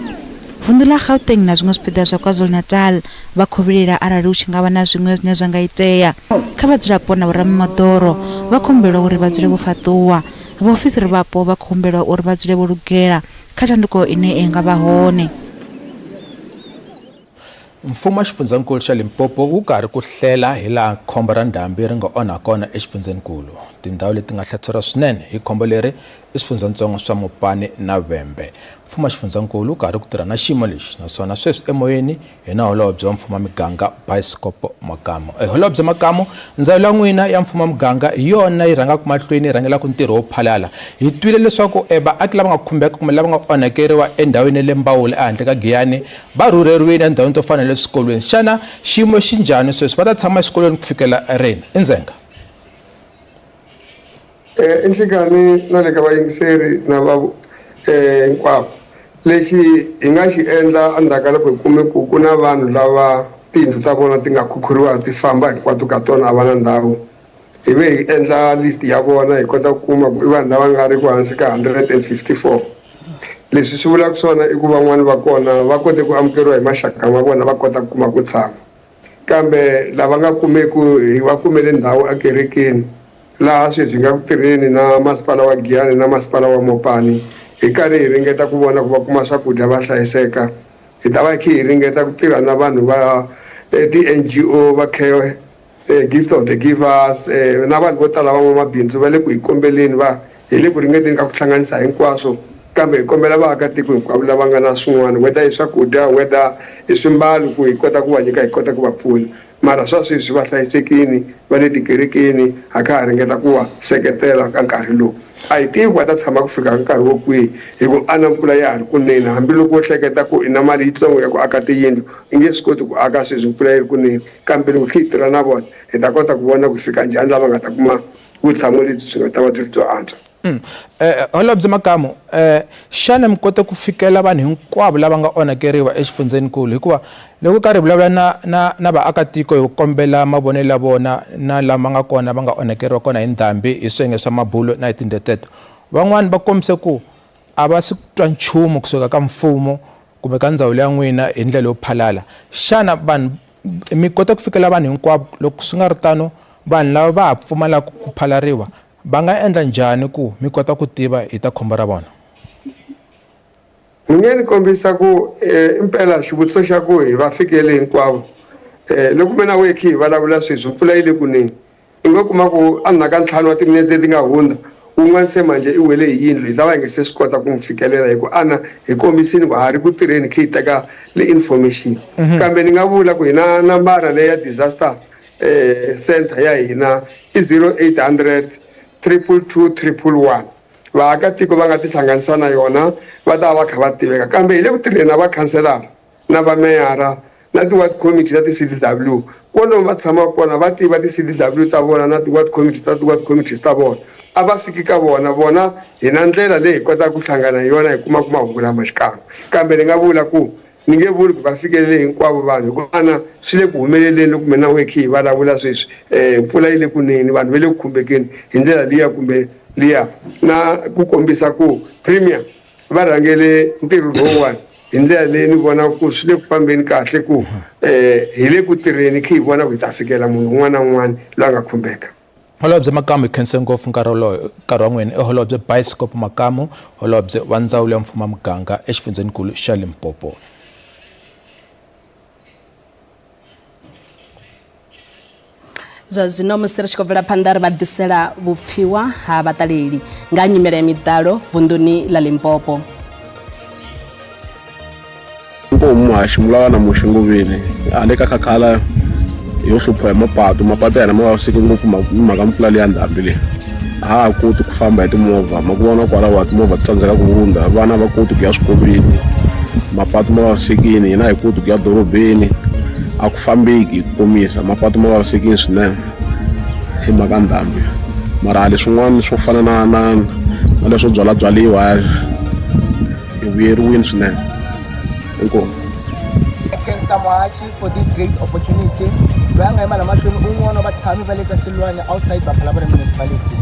Vunḓu ḽa Gauteng na zwiṅwe zwipiḓa zwa KwaZulu-Natal vha khou vhilaela arali hu tshi nga vha na zwiṅwe zwine zwa nga itea kha vhadzulapo na vhoramimoḓoro. Vha khou humbelwa uri vha dzule vho fhaṱuwa. Vhaofisiri vhapo vha khou humbelwa uri vha dzule vho lugela kha tshanduko ine i nga vha hone. Mfumo wa xifundzankulu xa Limpopo wu karhi ku hlela hi laha khombo ra ndhambi ri nga onha kona exifundzhenikulu. Tindhawu leti nga hlaseriwa swinene hi khombo leri i swifundzatsongo swa Mopani na Vhembe. Mfumo wa xifundzankulu wu karhi ku tirha na xiyimo lexi naswona sweswi emoyeni hi na holobye wa mfumo wa miganga Bioscopo Makamu. E holobye Makamu, ndzawulo ya n'wina ya mfumo wa muganga hi yona yi rhangaka mahlweni yi rhangelaka ntirho wo phalala. Hi twile leswaku e vaaki lava nga khumbeka kumbe lava nga onhakeriwa endhawini ya le Mbawule ehandle ka Giyani va rhurheriwile endhawini to fana na le swikolweni. Xana xiyimo xi njhani sweswi? Va ta tshama eswikolweni ku fikela rini? I ndzhenga. I nhlikani na le ka vayingiseri na va hinkwavo. Lexi hi nga xi endla endzhaku ka loko hi kume ku ku na vanhu lava tiyindlu ta vona ti nga khukhuriwa ti famba hinkwato ka tona a va na ndhawu, hi ve hi endla list ya vona hi kota ku kuma ku i vanhu lava nga ri ku hansi ka 154. Leswi swi vulaka swona i ku van'wani va kona va kote ku amukeriwa hi maxaka ma vona va kota ku kuma ko tshama. Kambe lava nga kumeku hi va kumele ndhawu ekerekeni laha sweswi hi nga ku tirheni na masipala wa Giyani na masipala wa Mopani hi karhi hi ringeta ku vona ku va kuma swakudya va hlayiseka. Hi ta va hi khe hi ringeta ku tirha na vanhu va ti-N_G_O va care Gift of the Givers na vanhu vo tala van'wamabindzu va le ku hi kombeleni va hi le ku ringeteni ka ku hlanganisa hinkwaswo kambe hi kombela vaakatiko hinkwavo lava nga na swin'wana whether i swakudya whether i swimbalo ku hi kota ku va nyika hi kota ku va pfuna mara swa sweswi va hlayisekini va le tikerekeni ha kha ha ringeta ku va seketela ka nkarhi lowu a hi tivi ku va ta tshama ku fika nkarhi wo kwihi hi ku ana mpfula ya ha ri kunene hambiloko wo hleketa ku i na mali yitsongo ya ku aka tiyindlu i nge swi koti ku aka sweswi mpfula yi ri kunene kambe loko hi tirha na vona hi ta kota ku vona ku fika njhani lava nga ta kuma vutshamo lebyi byi nga ta va byi ri byo antswa. Holobye Makamu, xana mi kote ku fikela vanhu hinkwavo lava nga onhakeriwa exifundzhenikulu? Hikuva loko karhi hi vulavula na na na vaakatiko hi kombela mavonelo ya vona na lama nga kona va nga onhakeriwa kona hi ndhambi hi swiyenge swa mabulo na hi tindlela teto, van'wani va kombise ku a va si twa nchumu kusuka ka mfumo kumbe ka ndzawulo ya n'wina hi ndlela yo phalala. Xana vanhu mi kota ku fikela vanhu hinkwavo? Loko swi nga ri tano, vanhu lava va ha pfumalaka ku phalariwa va nga endla njhani ku mi kota ku tiva hi ta khombo ra vona? Ni nge ni kombisa ku impela xivutiso xa ku hi va fikele hinkwavo loko me na wehe khe hi vulavula sweswi mpfula yi le ku neni i ngo kuma ku endzhaku ka ntlhanu wa timinetse leti nga hundza wun'wana se manjhe i wele hi yindlu hi ta va hi nge se swi kota ku n'wi fikelela hi ku ana hi kombisini ku ha ri ku tirheni khe hi teka le information kambe ni nga vula ku hi na nambara leyi ya disaster center ya hina i 0800 222 111 vaakatiko va nga tihlanganisa na yona va ta va va kha va tiveka kambe hi le ku tirheni na vakhanselara na vameyara na ti-ward committee ta ti-C_D_W kwalomu va tshamaka kona va tiva ti-C_D_W ta vona na ti-ward committee ta ti-ward committees ta vona a va fiki ka vona vona hi na ndlela leyi hi kotaka ku hlangana hi yona hi kumaka mahungu lama xikan'we kambe ni nga vula ku ni nge vuli ku va fikelele hinkwavo vanhu hikuva ana swi le ku humeleleni loko mina na wehe khe hi vulavula sweswi mpfula yi le ku neni vanhu va le ku khumbekeni hi ndlela liya kumbe liya na ku kombisa ku premier va rhangele ntirho lowuwani hi ndlela leyi ni vonaka ku swi le ku fambeni kahle ku hi le ku tirheni khe hi vona ku hi ta fikela munhu un'wana na un'wana loyi a nga khumbeka. Holobye Makamu hi khense ngopfu nkarhi wolowo nkarhi wa n'wina i holobye Bioscope Makamu holobye wa ndzawulo ya mfumo wa muganga exifundzhenikulu xa Limpopo. Zwa zwino musi ri tshi khou bvela phanḓa ri vha ḓisela vhupfiwa ha vhaṱaleli nga nyimele ya miḓalo vunḓuni ḽa Limpopo. Inkomu muhaxi mulava na muxe ngoveni handle ka khakhala yo hlupha hi mapatu mapatu ya hina ma vaviseke ngopfu mhaka mpfula leya ndhambi leyi a ha koti ku famba hi timovha ma ku vona kwalaho timovha ti tsandzeka ku hundza vana va koti ku ya swikolweni mapatu ma vavisekile hina hi koti ku ya dorobeni a ku fambeki hi ku komisa mapatu ma vavisekile swinene hi mhaka ndhambi mara hali swin'wana swo fana na na na leswo byalabyaliwa hi vuyeriwile swinene inkomu. Khensa Muhaxi for this great opportunity loyi a nga yima la mahlweni un'wana wa vatshami va le ka Silwane outside Baphalabore municipality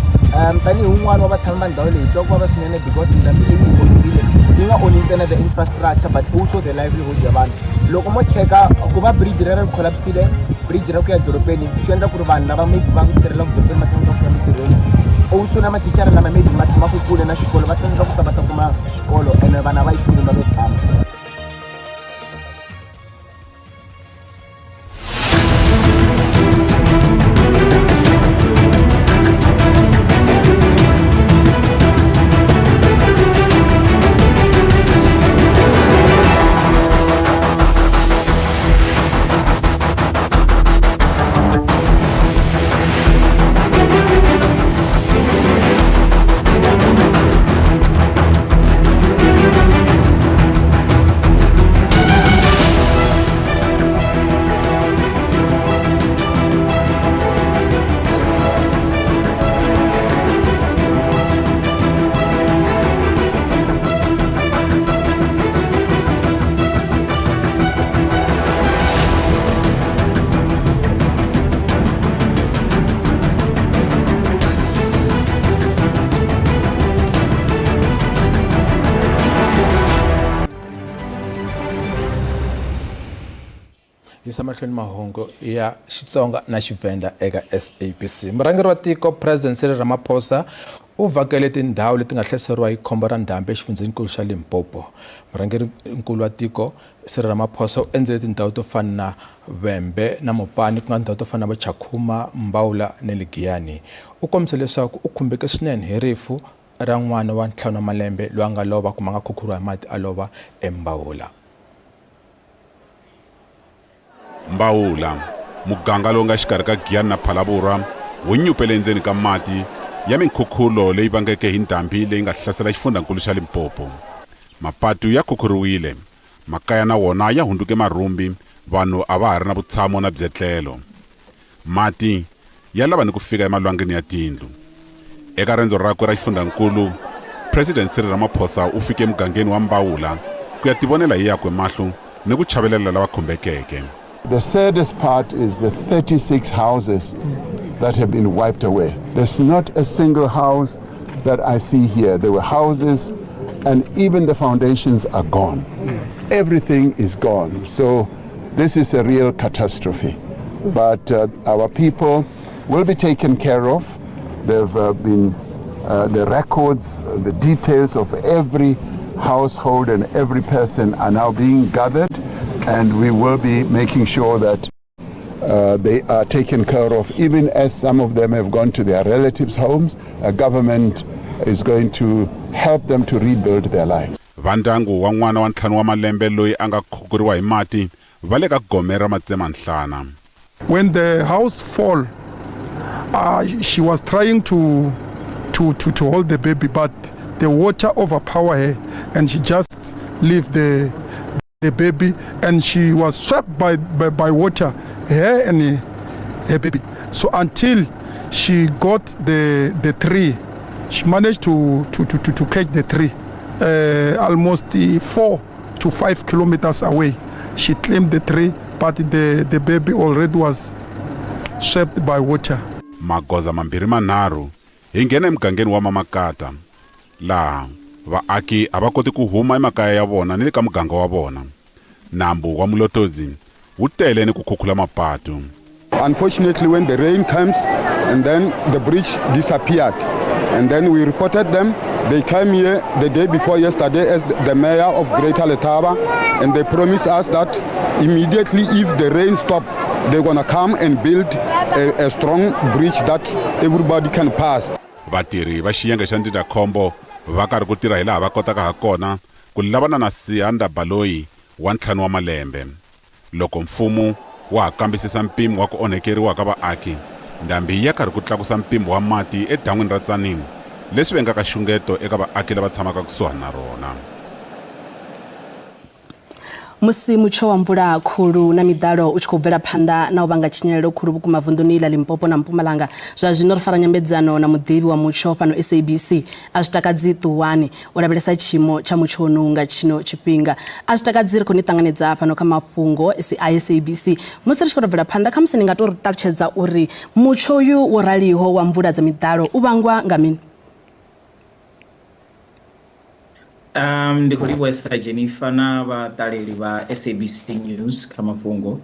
tanihi un'wana wa vatshami va ndhawu leyi twa ku vava swinene because ndhambi leyi yi onhile yi nga onhi ntsena the infrastructure but also the livelihood ya vanhu loko mo cheka ku va bridge rero ri collapsile bridge ra ku ya dorobeni swi endla ku ri vanhu lava maybe va tirhelaka dorobeni va tsandzeka ku ya mintirhweni also na mathicara lama maybe ma tshamaka kule na xikolo va tsandzeka ku ta va ta kuma xikolo ene vana va yi xikolweni va lo tshama. Yisa mahlweni mahungu ya Xitsonga na Xivenda eka SABC. Murhangeri wa tiko President Cyril Ramaphosa u vhakele tindhawu leti nga hlaseriwa hi khombo ra ndhambi exifundzheninkulu xa Limpopo. Murhangeri nkulu wa tiko Cyril Ramaphosa u endzele tindhawu to fana na Vhembe na Mopani ku nga ndhawu to fana na Vachakhuma, Mbawula na le Giyani. U kombise leswaku u khumbeke swinene hi rifu ra n'wana wa ntlhanu wa malembe loyi a nga lova kumbe a nga khukhuriwa hi mati a lova eMbawula. Mbawula, muganga lowu nga xikarhi ka Giyani na Phalaborwa, wu nyupele endzeni ka mati ya minkhukhulo leyi vangeke hi ndhambi leyi nga hlasela xifundhankulu xa Limpopo. Mapatu ya khukhuriwile, makaya na wona ya hundzuke marhumbi, vanhu a va ha ri na vutshamo na byetlelo. Mati ya lava ni ku fika emalwangini ya tindlu. Eka rendzo rakwe ra xifundhankulu, President Cyril Ramaphosa u fike emugangeni wa Mbawula ku ya tivonela hi yakwe mahlo ni ku chavelela lava khumbekeke. The saddest part is the 36 houses that have been wiped away. There's not a single house that I see here. There were houses and even the foundations are gone. Everything is gone. So this is a real catastrophe. But our people will be taken care of. They've been the records, the details of every household and every person are now being gathered, and we will be making sure that they are taken care of, even as some of them have gone to their relatives' homes. Government is going to help them to rebuild their lives. Va ndyangu wa n'wana wa ntlhanu wa malembe loyi a nga khukuriwa hi mati va le ka gome ra matsemanhlana. When the house fall, she was trying to hold the baby, but the water overpowered her and she just leave the baby, and she was swept by water, her and her baby. So until she got the tree, she managed to catch the tree, almost 4 to 5 kilometers away. She climbed the tree, but the baby already was swept by water. Magoza mambirhi manharhu hi nghena emugangeni wa Mamakata, laha vaaki a va koti ku huma emakaya ya vona ni le ka muganga wa vona. Nambu wa Mulotodzi wu tele ni ku khukhula mapatu. Unfortunately, when the rain comes, and then the bridge disappeared. And then we reported them. They came here the day before yesterday as the mayor of Greater Letaba, and they promised us that immediately if the rain stops, they're gonna come and build a strong bridge that everybody can pass. Vatirhi va xiyenge xa ndzindzakhombo va karhi ku tirha hi laha va kotaka ha kona ku lavana na Siyanda Baloyi wa 5 wa malembe. Loko mfumo wa ha kambisisa mpimo wa ku onhekeriwa ka vaaki, ndhambi ya karhi ku tlakusa mpimo wa mati edan'wini ra Tzaneen, leswi vengaka nxungeto eka vaaki lava tshamaka kusuhani na rona. Musi mutsho wa mvula khulu na miḓalo u tshi khou bvela phanḓa na u vhanga tshinyalelo khulu vhukuma vunḓuni ḽa Limpopo na Mpumalanga, zwa zwino ri fara nyambedzano na muḓivhi wa mutsho fhano SABC a zwi takadzi Ṱuwani u lavhelesa tshiimo tsha mutsho honou nga tshino tshifhinga. A zwi takadzi ri khou ni ṱanganedza fhano kha mafhungo a SABC. Musi ri tshi khou tou bvela phanḓa, khamusi ni nga tou ri ṱalutshedza uri mutsho uyu wo raliho wa mvula dza miḓalo u vhangwa nga mini? Ndi khou livhuwesa Jennifer na vhaṱaleli vha SABC News kha mafhungo.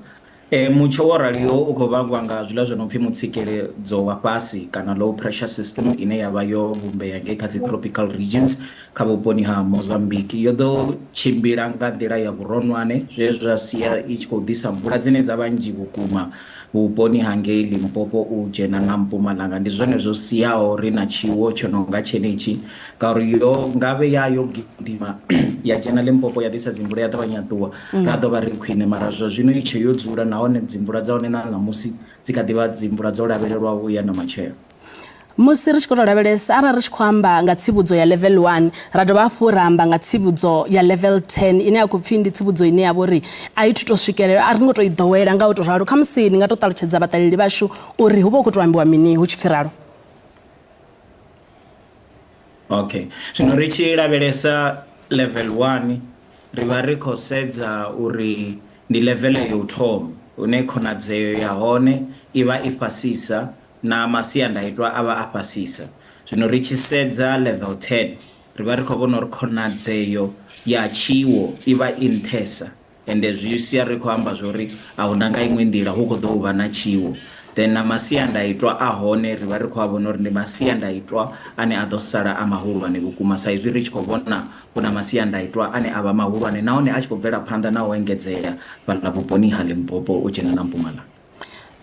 Mutsho wo raliho u khou vhangwa nga zwiḽa zwo no pfi mutsikeledzo wa fhasi kana low pressure system ine ya vha yo vhumbea ngei kha dzi tropical regions kha vhuponi ha Mozambique. Yo ḓo tshimbila nga nḓila ya vhuronwane zwe zwa sia i tshi khou ḓisa mvula dzine dza vha nnzhi vhukuma vhuponi ha ngei Limpopo u dzhena na Mpumalanga. Ndi zwone zwo siaho ri na tshiwo tsho no nga tshenetshi, ngauri yo ngavhe ya yo gidima ya dzhena Limpopo ya ḓisa dzimvula ya ṱavhanya ya ṱuwa, ra ḓo vha ri khwine. Mara zwa zwino i tshe yo dzula, nahone dzimvula dza hone na ṋamusi dzi kha ḓivha dzimvula dzo lavhelelwaho u ya na matshelo. Musi ri tshi khou tou lavhelesa, arali ri tshi khou amba nga tsivhudzo ya level 1, ra dovha hafhu ra amba nga tsivhudzo ya level 10 ine ya khou pfhi ndi tsivhudzo ine ya vha uri a i thu tou swikelela, a ri ngo tou i ḓowela nga u tou ralo. Khamusi ni nga tou ṱalutshedza vhaṱaleli vhashu uri hu vha hu khou tou ambiwa mini hu tshi pfhi ralo? Okay, zwino ri tshi lavhelesa level 1 ri vha ri khou sedza uri ndi level ya u thoma hune khonadzeo ya hone i vha i fhasisa na masiandaitwa a vha a fhasisa. Zwino ri tshi sedza level 10 ri vha ri khou vhona uri khonadzeo ya tshiwo i vha i nṱhesa. Ende zwi sia ri khou amba zwori a huna nga iṅwe nḓila hu khou ḓo vha na tshiwo. Then na masiandaitwa a hone ri vha ri khou a vhona uri ndi masiandaitwa ane a ḓo sala a mahulwane vhukuma sa izwi ri tshi khou vhona hu na masiandaitwa ane a vha mahulwane nahone a tshi khou bvela phanḓa na u engedzea fhaḽa vhuponi ha Limpopo u dzhena na Mpumalanga.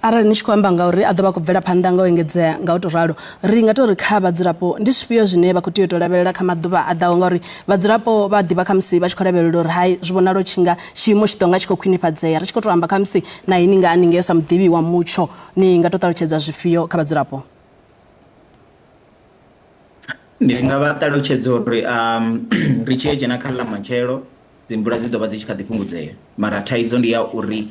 Arali ni tshi khou amba ngauri a ḓo vha a khou bvela phanḓa nga u engedzea nga u tou ralo, ri nga tou ri kha vhadzulapo ndi zwifhio zwine vha khou tea u tou lavhelela kha maḓuvha a ḓaho ngauri vhadzulapo vha ḓivha khamusi vha tshi khou lavhelela uri hai zwi vhonala u tshi nga tshiimo tshi ḓo nga tshi khou khwinifhadzea. Ri tshi khou tou amba khamusi na inwi nga haningei sa muḓivhi wa mutsho ni nga tou ṱalutshedza zwifhio kha vhadzulapo? Ndi nga vha ṱalutshedza uri ri tshi ya dzhena kha ḽa matshelo dzi mvula dzi ḓo vha dzi tshi kha ḓi fhungudzea mara thaidzo ndi ya uri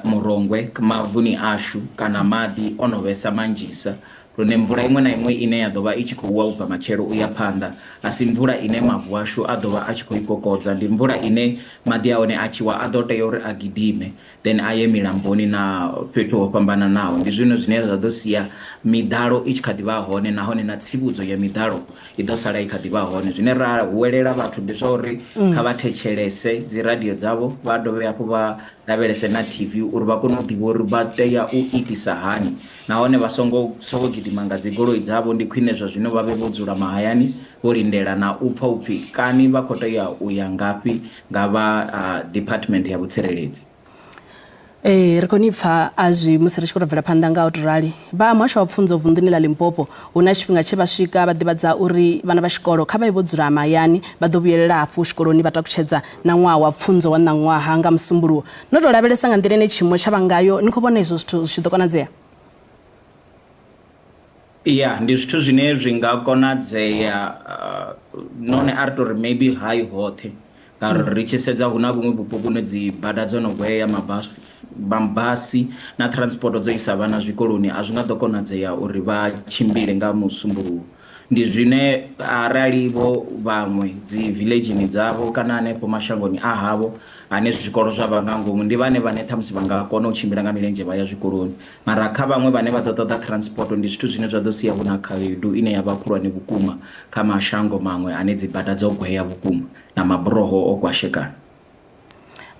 murongwe mavuni ashu kana maḓi o no vhesa manzhisa lune mvula iṅwe na iṅwe ine ya ḓo vha i tshi khou wa ubva matshelo u ya phanḓa a si mvula ine mavu ashu a ḓo vha a tshi khou i kokodza, ndi mvula ine maḓi a hone a tshi wa a ḓo tea uri a gidime then a ye milamboni na fhethu ho fhambananaho. Ndi zwone zwine zwa ḓo sia miḓalo i tshi kha ḓi vha hone nahone na tsivhudzo ya miḓalo i ḓo sala i kha ḓi vha hone. Zwine ra huwelela vhathu ndi zwa uri kha vha thetshelese dzi radio dzavho vha dovhe hafhu vha lavhelese na TV uri vha kone u ḓivha uri vha tea u itisa hani nahone vha songo soko gidima nga dzi goloi dzavho, ndi khwine zwa zwino vha vhe vho dzula mahayani vho lindela na u pfa upfi kani vha khou tea u ya ngafhi nga vha department ya vhutsireledzi. Ee, ri khou ni pfa azwi musi ri tshi khou tou bvela phanḓa nga u tou rali. Vha muhasho wa pfunzo vunḓuni ḽa Limpopo hu na tshifhinga tshe vha swika vha ḓivhadza uri vhana vha tshikolo kha vha ye vho dzula mahayani vha ḓo vhuyelela hafhu tshikoloni vha takutshedza na ṅwaha wa pfunzo wa ṋaṅwaha nga Musumbuluwo. No tou lavhelesa nga nḓila ine tshiimo tsha vha ngayo ni khou vhona izwo zwithu zwi tshi ḓo konadzea? Ya, ndi zwithu zwine zwi nga konadzea nahone a ri tou ri maybe hayi hoṱhe ngauri ri tshi sedza hu na vhuṅwe vhupo vhune dzi bada dzo no gwea mabasi mabasi na transport dzo isa vhana zwikoloni a zwi nga ḓo konadzea uri vha tshimbile nga Musumbuluwo. Ndi zwine arali vho vhaṅwe dzi villageni dzavho kana hanefho mashangoni a havho ane zwikolo zwa vha nga ngomu ndi vhane vhane ṱhamusi vha nga kona u tshimbila nga milenzhe vha ya zwikoloni mara kha vhaṅwe vhane vha ḓo ṱoḓa transport ndi zwithu zwine zwa ḓo sia hu na khaedu ine ya vha khulwane vhukuma kha mashango maṅwe ane dzi bada dzo gwea vhukuma na maburoho o kwashekana.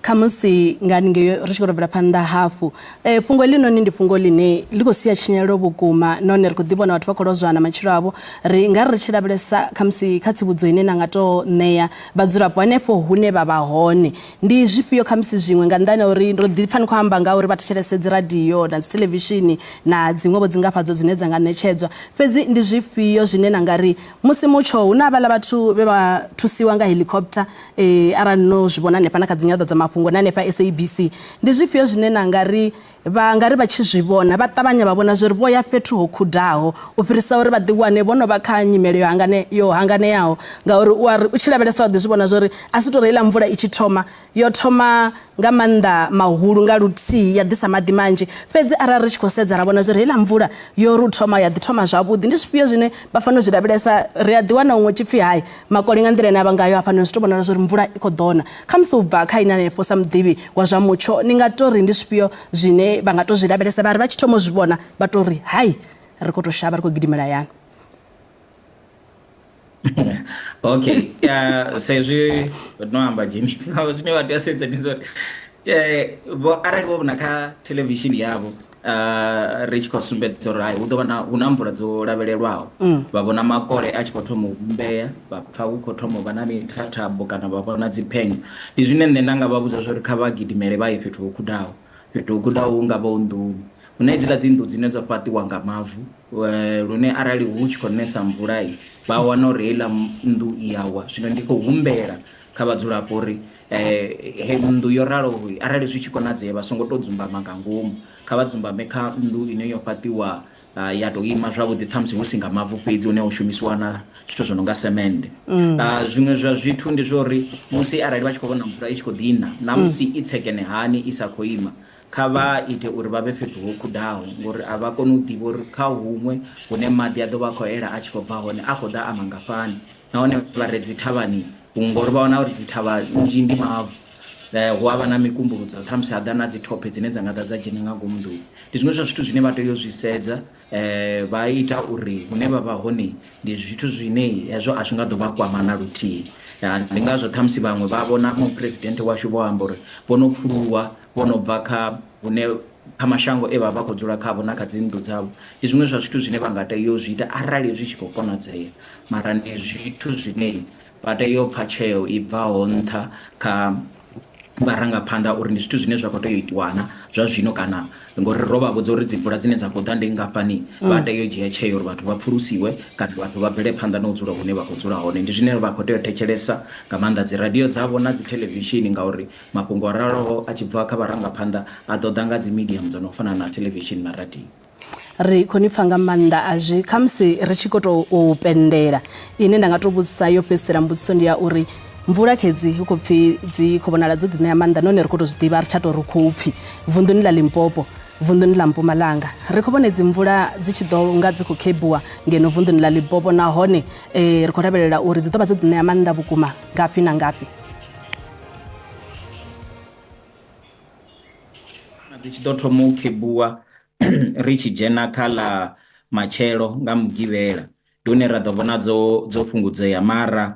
Khamusi nga haningei ri tshi khou tou bvela phanḓa hafhu e, fhungo heḽinoni ndi fhungo ḽine ḽi khou sia tshinyalelo vhukuma nahone ri khou ḓi vhona vhathu vha khou lozwa na matshilo avho. Ri nga ri ri tshi lavhelesa khamusi kha tsivhudzo ine na nga tou ṋea vhadzulapo hanefho hune vha vha hone ndi zwifhio khamusi zwiṅwe nga nnḓani ha uri ndo ḓi pfa ni khou amba nga uri vha thetshelese dzi radio na dzi theḽevishini na dziṅwe vho dzingafhadzo dzine dza nga ṋetshedzwa fhedzi ndi zwifhio zwine na nga ri musi mutsho hu na havhaḽa vhathu vhe vha thusiwa nga helicopter Ee, arali no zwi vhona hanefha na kha dzinyanḓadzamafhungo na hanefha SABC, ndi zwifhio zwine na nga ri vha nga ri vha tshi zwi vhona vha ṱavhanya vha vhona zwori vho ya fhethu ho khudaho u fhirisa uri vha ḓiwane vho no vha kha nyimele yo hangane yo hanganeaho ngauri u a ri u tshi lavhelesa wa ḓi zwi vhona zwori a si tou ri heiḽa mvula i tshi thoma yo thoma nga maanḓa mahulu nga luthihi ya ḓisa maḓi manzhi fhedzi arali ri tshi khou sedza ra vhona zwori heiḽa mvula yo ri u thoma ya ḓi thoma zwavhuḓi ndi zwifhio zwine vha fanela u zwi lavhelesa ri a ḓi wana huṅwe tshi pfhi hai makole nga nḓila ine a vha ngayo hafhanoni zwi to vhonala zwori mvula i khou ḓo na khamusi u bva kha ini hanefho sa muḓivhi wa zwa mutsho ni nga tori ndi zwifhio zwine vha nga to zwi lavhelesa vha ri vha tshi thoma u zwi vhona vha to ri hai ri khou to shavha ri khou gidimela yani okay uh, sa izwi no amba Jennifer zwine vha tea sedza ndi zwori eh, vho arali vho vhona kha thelevishini yavho uh, ri tshi khou sumbedza uri hai hu ḓo vha na hu na mvula dzo lavhelelwaho mm. vha vhona makole a tshi khou thoma u vhumbea vha pfa hu khou thoma u vha na mithathabo kana vha vhona dziphenyo ndi zwine nṋe nda nga vha vhudza zwori kha vha gidimele vha ye fhethu ho khudaho fhethu ho khudaho hu nga vha hu nḓuni hu na hedziḽa dzi nnḓu dzine dzo fhaṱiwa nga mavu eh, lune arali hu tshi khou nesa mvula vha wana uri heiḽa nnḓu i ya wa zwino ndi khou humbela kha vhadzulapo uri eh, nnḓu yo raloho arali zwi tshi konadzea vha songo tou dzumbama nga ngomu kha vha dzumbame kha nnḓu ine yo fhaṱiwa ah, ya tou ima zwavhuḓi ṱhamusi hu si nga mavu fhedzi hune ho shumisiwa na zwithu zwo no nga semende mm. Ah, zwiṅwe zwa zwithu ndi zwa uri musi arali vha tshi khou vhona mvula i tshi khou ḓina na mm. musi i tsekene hani i sa khou ima Kha vha ite uri vha vhe fhethu ho khudaho, ngori a vha koni u ḓivha uri kha huṅwe hune maḓi a ḓo vha a khou ela a tshi khou bva hone a khou ḓa a mangafhani. Nahone vha re dzithavhani, ngori vha wana uri dzithavha nnzhi ndi mavu, hu a vha na mikumbuludzo, ṱhamusi ha ḓa na dzithophe dzine dza nga ḓa dza dzhena nga ngomu nḓuni. Ndi zwiṅwe zwa zwithu zwine vha tea u zwi sedza. Vha ita uri hune vha vha hone ndi zwithu zwine hezwo a zwi nga ḓo vha kwama na luthihi. Ndi ngazwo ṱhamusi vhaṅwe vha vhona muphuresidennde washu vho amba uri vho no pfuluwa vho no bva kha hune kha mashango e vha vha khou dzula khavho na kha dzi nnḓu dzavho. Ndi zwiṅwe zwa zwithu zwine vha nga tea u zwi ita arali zwi tshi khou konadzea, mara ndi zwithu zwine vha tea u pfha tsheo i bvaho nṱha kha vharangaphanḓa uri ndi zwithu zwine zwa khou tea u itiwa na zwa zwino kana ngori ro vha vhudza uri dzi mvula dzine dza khou ḓa ndi ngafhani, vha tea u dzhia tsheo uri vhathu vha pfulusiwe kana vhathu vha bvele phanḓa na u dzula hune vha khou dzula hone. Ndi zwine vha khou tea u thetshelesa nga maanḓa dzi radio dzavho na dzi theḽevishini ngauri mafhungo o raloho a tshi bva kha vharangaphanḓa a ḓo ḓa nga dzi medium dzo no fana na theḽevishini na radio. Ri khou ni pfa nga maanḓa a zwi khamusi ri tshi khou tou u pendela. Ine nda nga tou vhudzisa yo fhedzisela mbudziso ndi ya uri mvula khedzi hu khou pfi dzi khou vhonala dzo ḓiṋea maanḓa nahone ri khou tou zwi ḓivha ri tsha tou ri khou pfi vunḓuni ḽa Limpopo, vunḓuni ḽa Mpumalanga. Ri khou vhona idzi mvula dzi tshi ḓo nga dzi khou khebuwa ngeno vunḓuni ḽa Limpopo nahone ri khou lavhelela uri dzi ḓo vha dzo ḓiṋea maanḓa vhukuma ngafhi na ngafhi. Dzi tshi ḓo thoma u khebuwa ri tshi dzhena kha ḽa matshelo nga mugivhela ndi hune ra ḓo vhona dzo dzo fhungudzea mara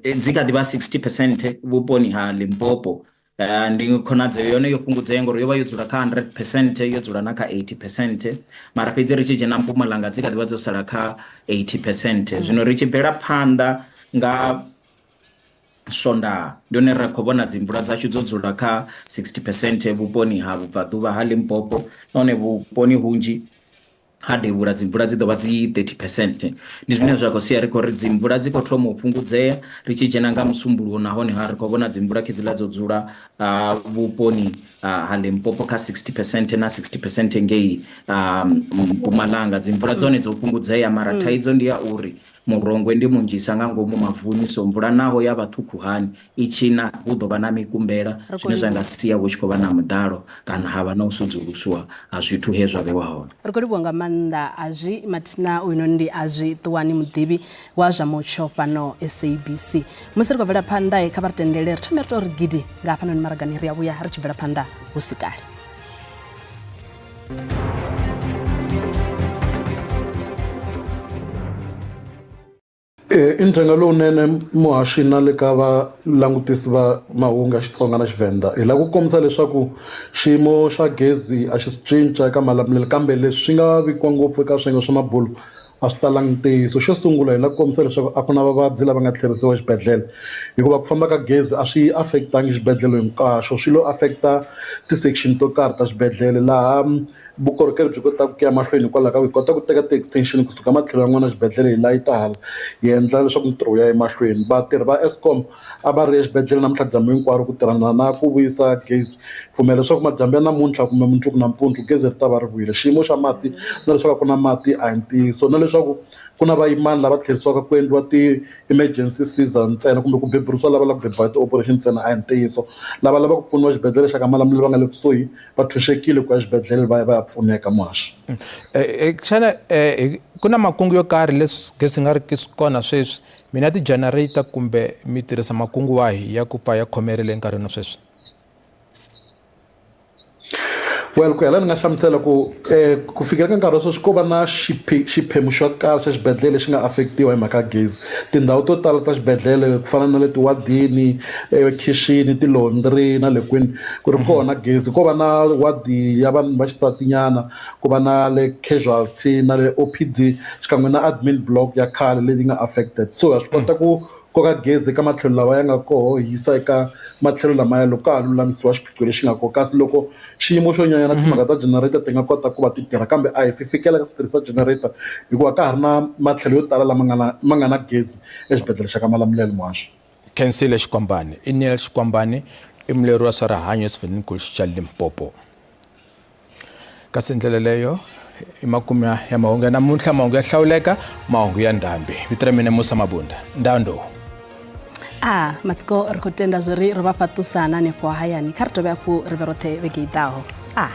dzi kha ḓivha 60 percent vhuponi ha Limpopo. Ndi khonadzeo yone yo fhungudzea ngori yo vha yo dzula kha 100 percent yo dzula na kha 80 percent mara fhedzi ri tshi dzhena Mpumalanga dzi kha ḓivha dzo sala kha 80 percent. Zwino ri tshi bvela phanḓa nga Swondaha ndi hone ra khou vhona dzi mvula dzashu dzo dzula kha 60 percent vhuponi ha vhubvaḓuvha ha Limpopo nahone vhuponi hunzhi ha devhula dzi mvula dzi ḓo vha dzi 30 percent. Ndi zwine zwa khou sia ri khou ri dzi mvula dzi khou thoma u fhungudzea ri tshi dzhena nga Musumbuluwo nahone ha ri khou vhona dzi mvula khedziḽa dzo dzula vhuponi ha Limpopo kha 60 percent na 60 percent ngei Mpumalanga. Dzi mvula dzone dzo fhungudzea mara thaidzo ndi ya uri Murongwe ndi munzhisa nga ngomu mavuni so mvula naho ya vha ṱhukhu hani i tshi na hu ḓo vha na mikumbela Ri khou zwine zwa nga livhuwa. sia hu tshi khou vha na muḓalo kana ha vha na u sudzuluswa ha zwithu he zwa vhewa hone. Ri khou livhuwa nga maanḓa Azwi mathina uyu ndi Azwi Ṱuwani muḓivhi wa zwa mutsho fhano SABC. Musi ri khou bvela phanḓa kha vha ri tendele ri thome ri tou ri gidi nga hafhanoni maragani ri a vhuya ri tshi bvela phanḓa hu si kale. I ndzhenga lowunene muhaxi na le ka valangutisi va mahungu ya Xitsonga na Xivhenda hi lava ku kombisa leswaku xiyimo xa gezi a xi cinca eka Malamulele kambe leswi swi nga vikiwa ngopfu eka swiyenge swa mabulo a swi talangi ntiyiso. Xo sungula hi lava ku kombisa leswaku a ku na vavabyi lava nga tlherisiwa exibedhlele hikuva ku famba ka gezi a swi affect-angi xibedhlele hinkwaxo swi lo affect-a ti-section to karhi ta xibedhlele laha vukorhokeri byi kotaka ku ya mahlweni hikwalaho ka ku hi kota ku teka ti-extension kusuka matlhelo yan'wana ya xibedhlele hi layita hala hi endla leswaku ntirho wu ya emahlweni. Vatirhi va Eskom a va ri exibedhlele namuntlha dyambu hinkwaro ku tirhana na ku vuyisa gezi pfumela leswaku madyambu ya namuntlha kumbe mundzuku nampundzu gezi ri ta va ri vuyile. Xiyimo xa mati na leswaku a ku na mati a hi ntiyiso na leswaku ku na vayimani lava tlherisiwaka ku endliwa ti-emergency caesar ntsena kumbe ku beburiwa lava lava ku beburiwa ti-operation ntsena a hi ntiyiso. Lava lavaka ku pfuniwa xibedhlele xa ka Malamulele va nga le kusuhi va tshunxekile ku ya exibedhlele va ya va ya pfuneka muhaxi. Xana ku na makungu yo karhi leswi gezi nga ri ki kona sweswi mi na ti-generator kumbe mi tirhisa makungu wahi ya ku pfa ya khomerile enkarhini wa sweswi? Well ku ya la ni nga hlamusela ku ku fikela ka nkarhi wa sweswi ko va na xiphemu xo karhi xa xibedhlele lexi nga affect-iwa hi mhaka ya gezi tindhawu to tala ta xibedhlele ku fana na le tiwadini ekhixini ti-laundry na le kwini ku ri kona gezi ko va na wadi ya vanhu va xisati nyana ku va na le casualty na le O_P_D xikan'we na admin block ya khale leyi nga affected so ha swi kota ku koka gezi eka matlhelo lawa ya nga koho hi yisa eka matlhelo lamaya loko ka ha lulamisiwa xiphiqo lexi nga kona kasi loko xiyimo xo nyanya na timhaka ta generator ti nga kota ku va ti tirha kambe a hi si fikela ka ku tirhisa generator hikuva ka ha ri na matlhelo yo tala lama nga na ma nga na gezi exibedhlele xa ka Malamulele muhaxi. Khensile Xikwambane i Neil Xikwambane i muleri wa swa rihanyo esifundzenikulu xa Limpopo. Kasi ndlela leyo i makumu ya mahungu ya namuntlha mahungu ya hlawuleka mahungu ya ndhambi vito ra mina Musa Mabunda ndando a matsiko ri khou tenda zwo ri ro vha fhaṱusana hanefho hayani kha ri dovhe hafhu ri vhe roṱhe vhege i ḓaho a.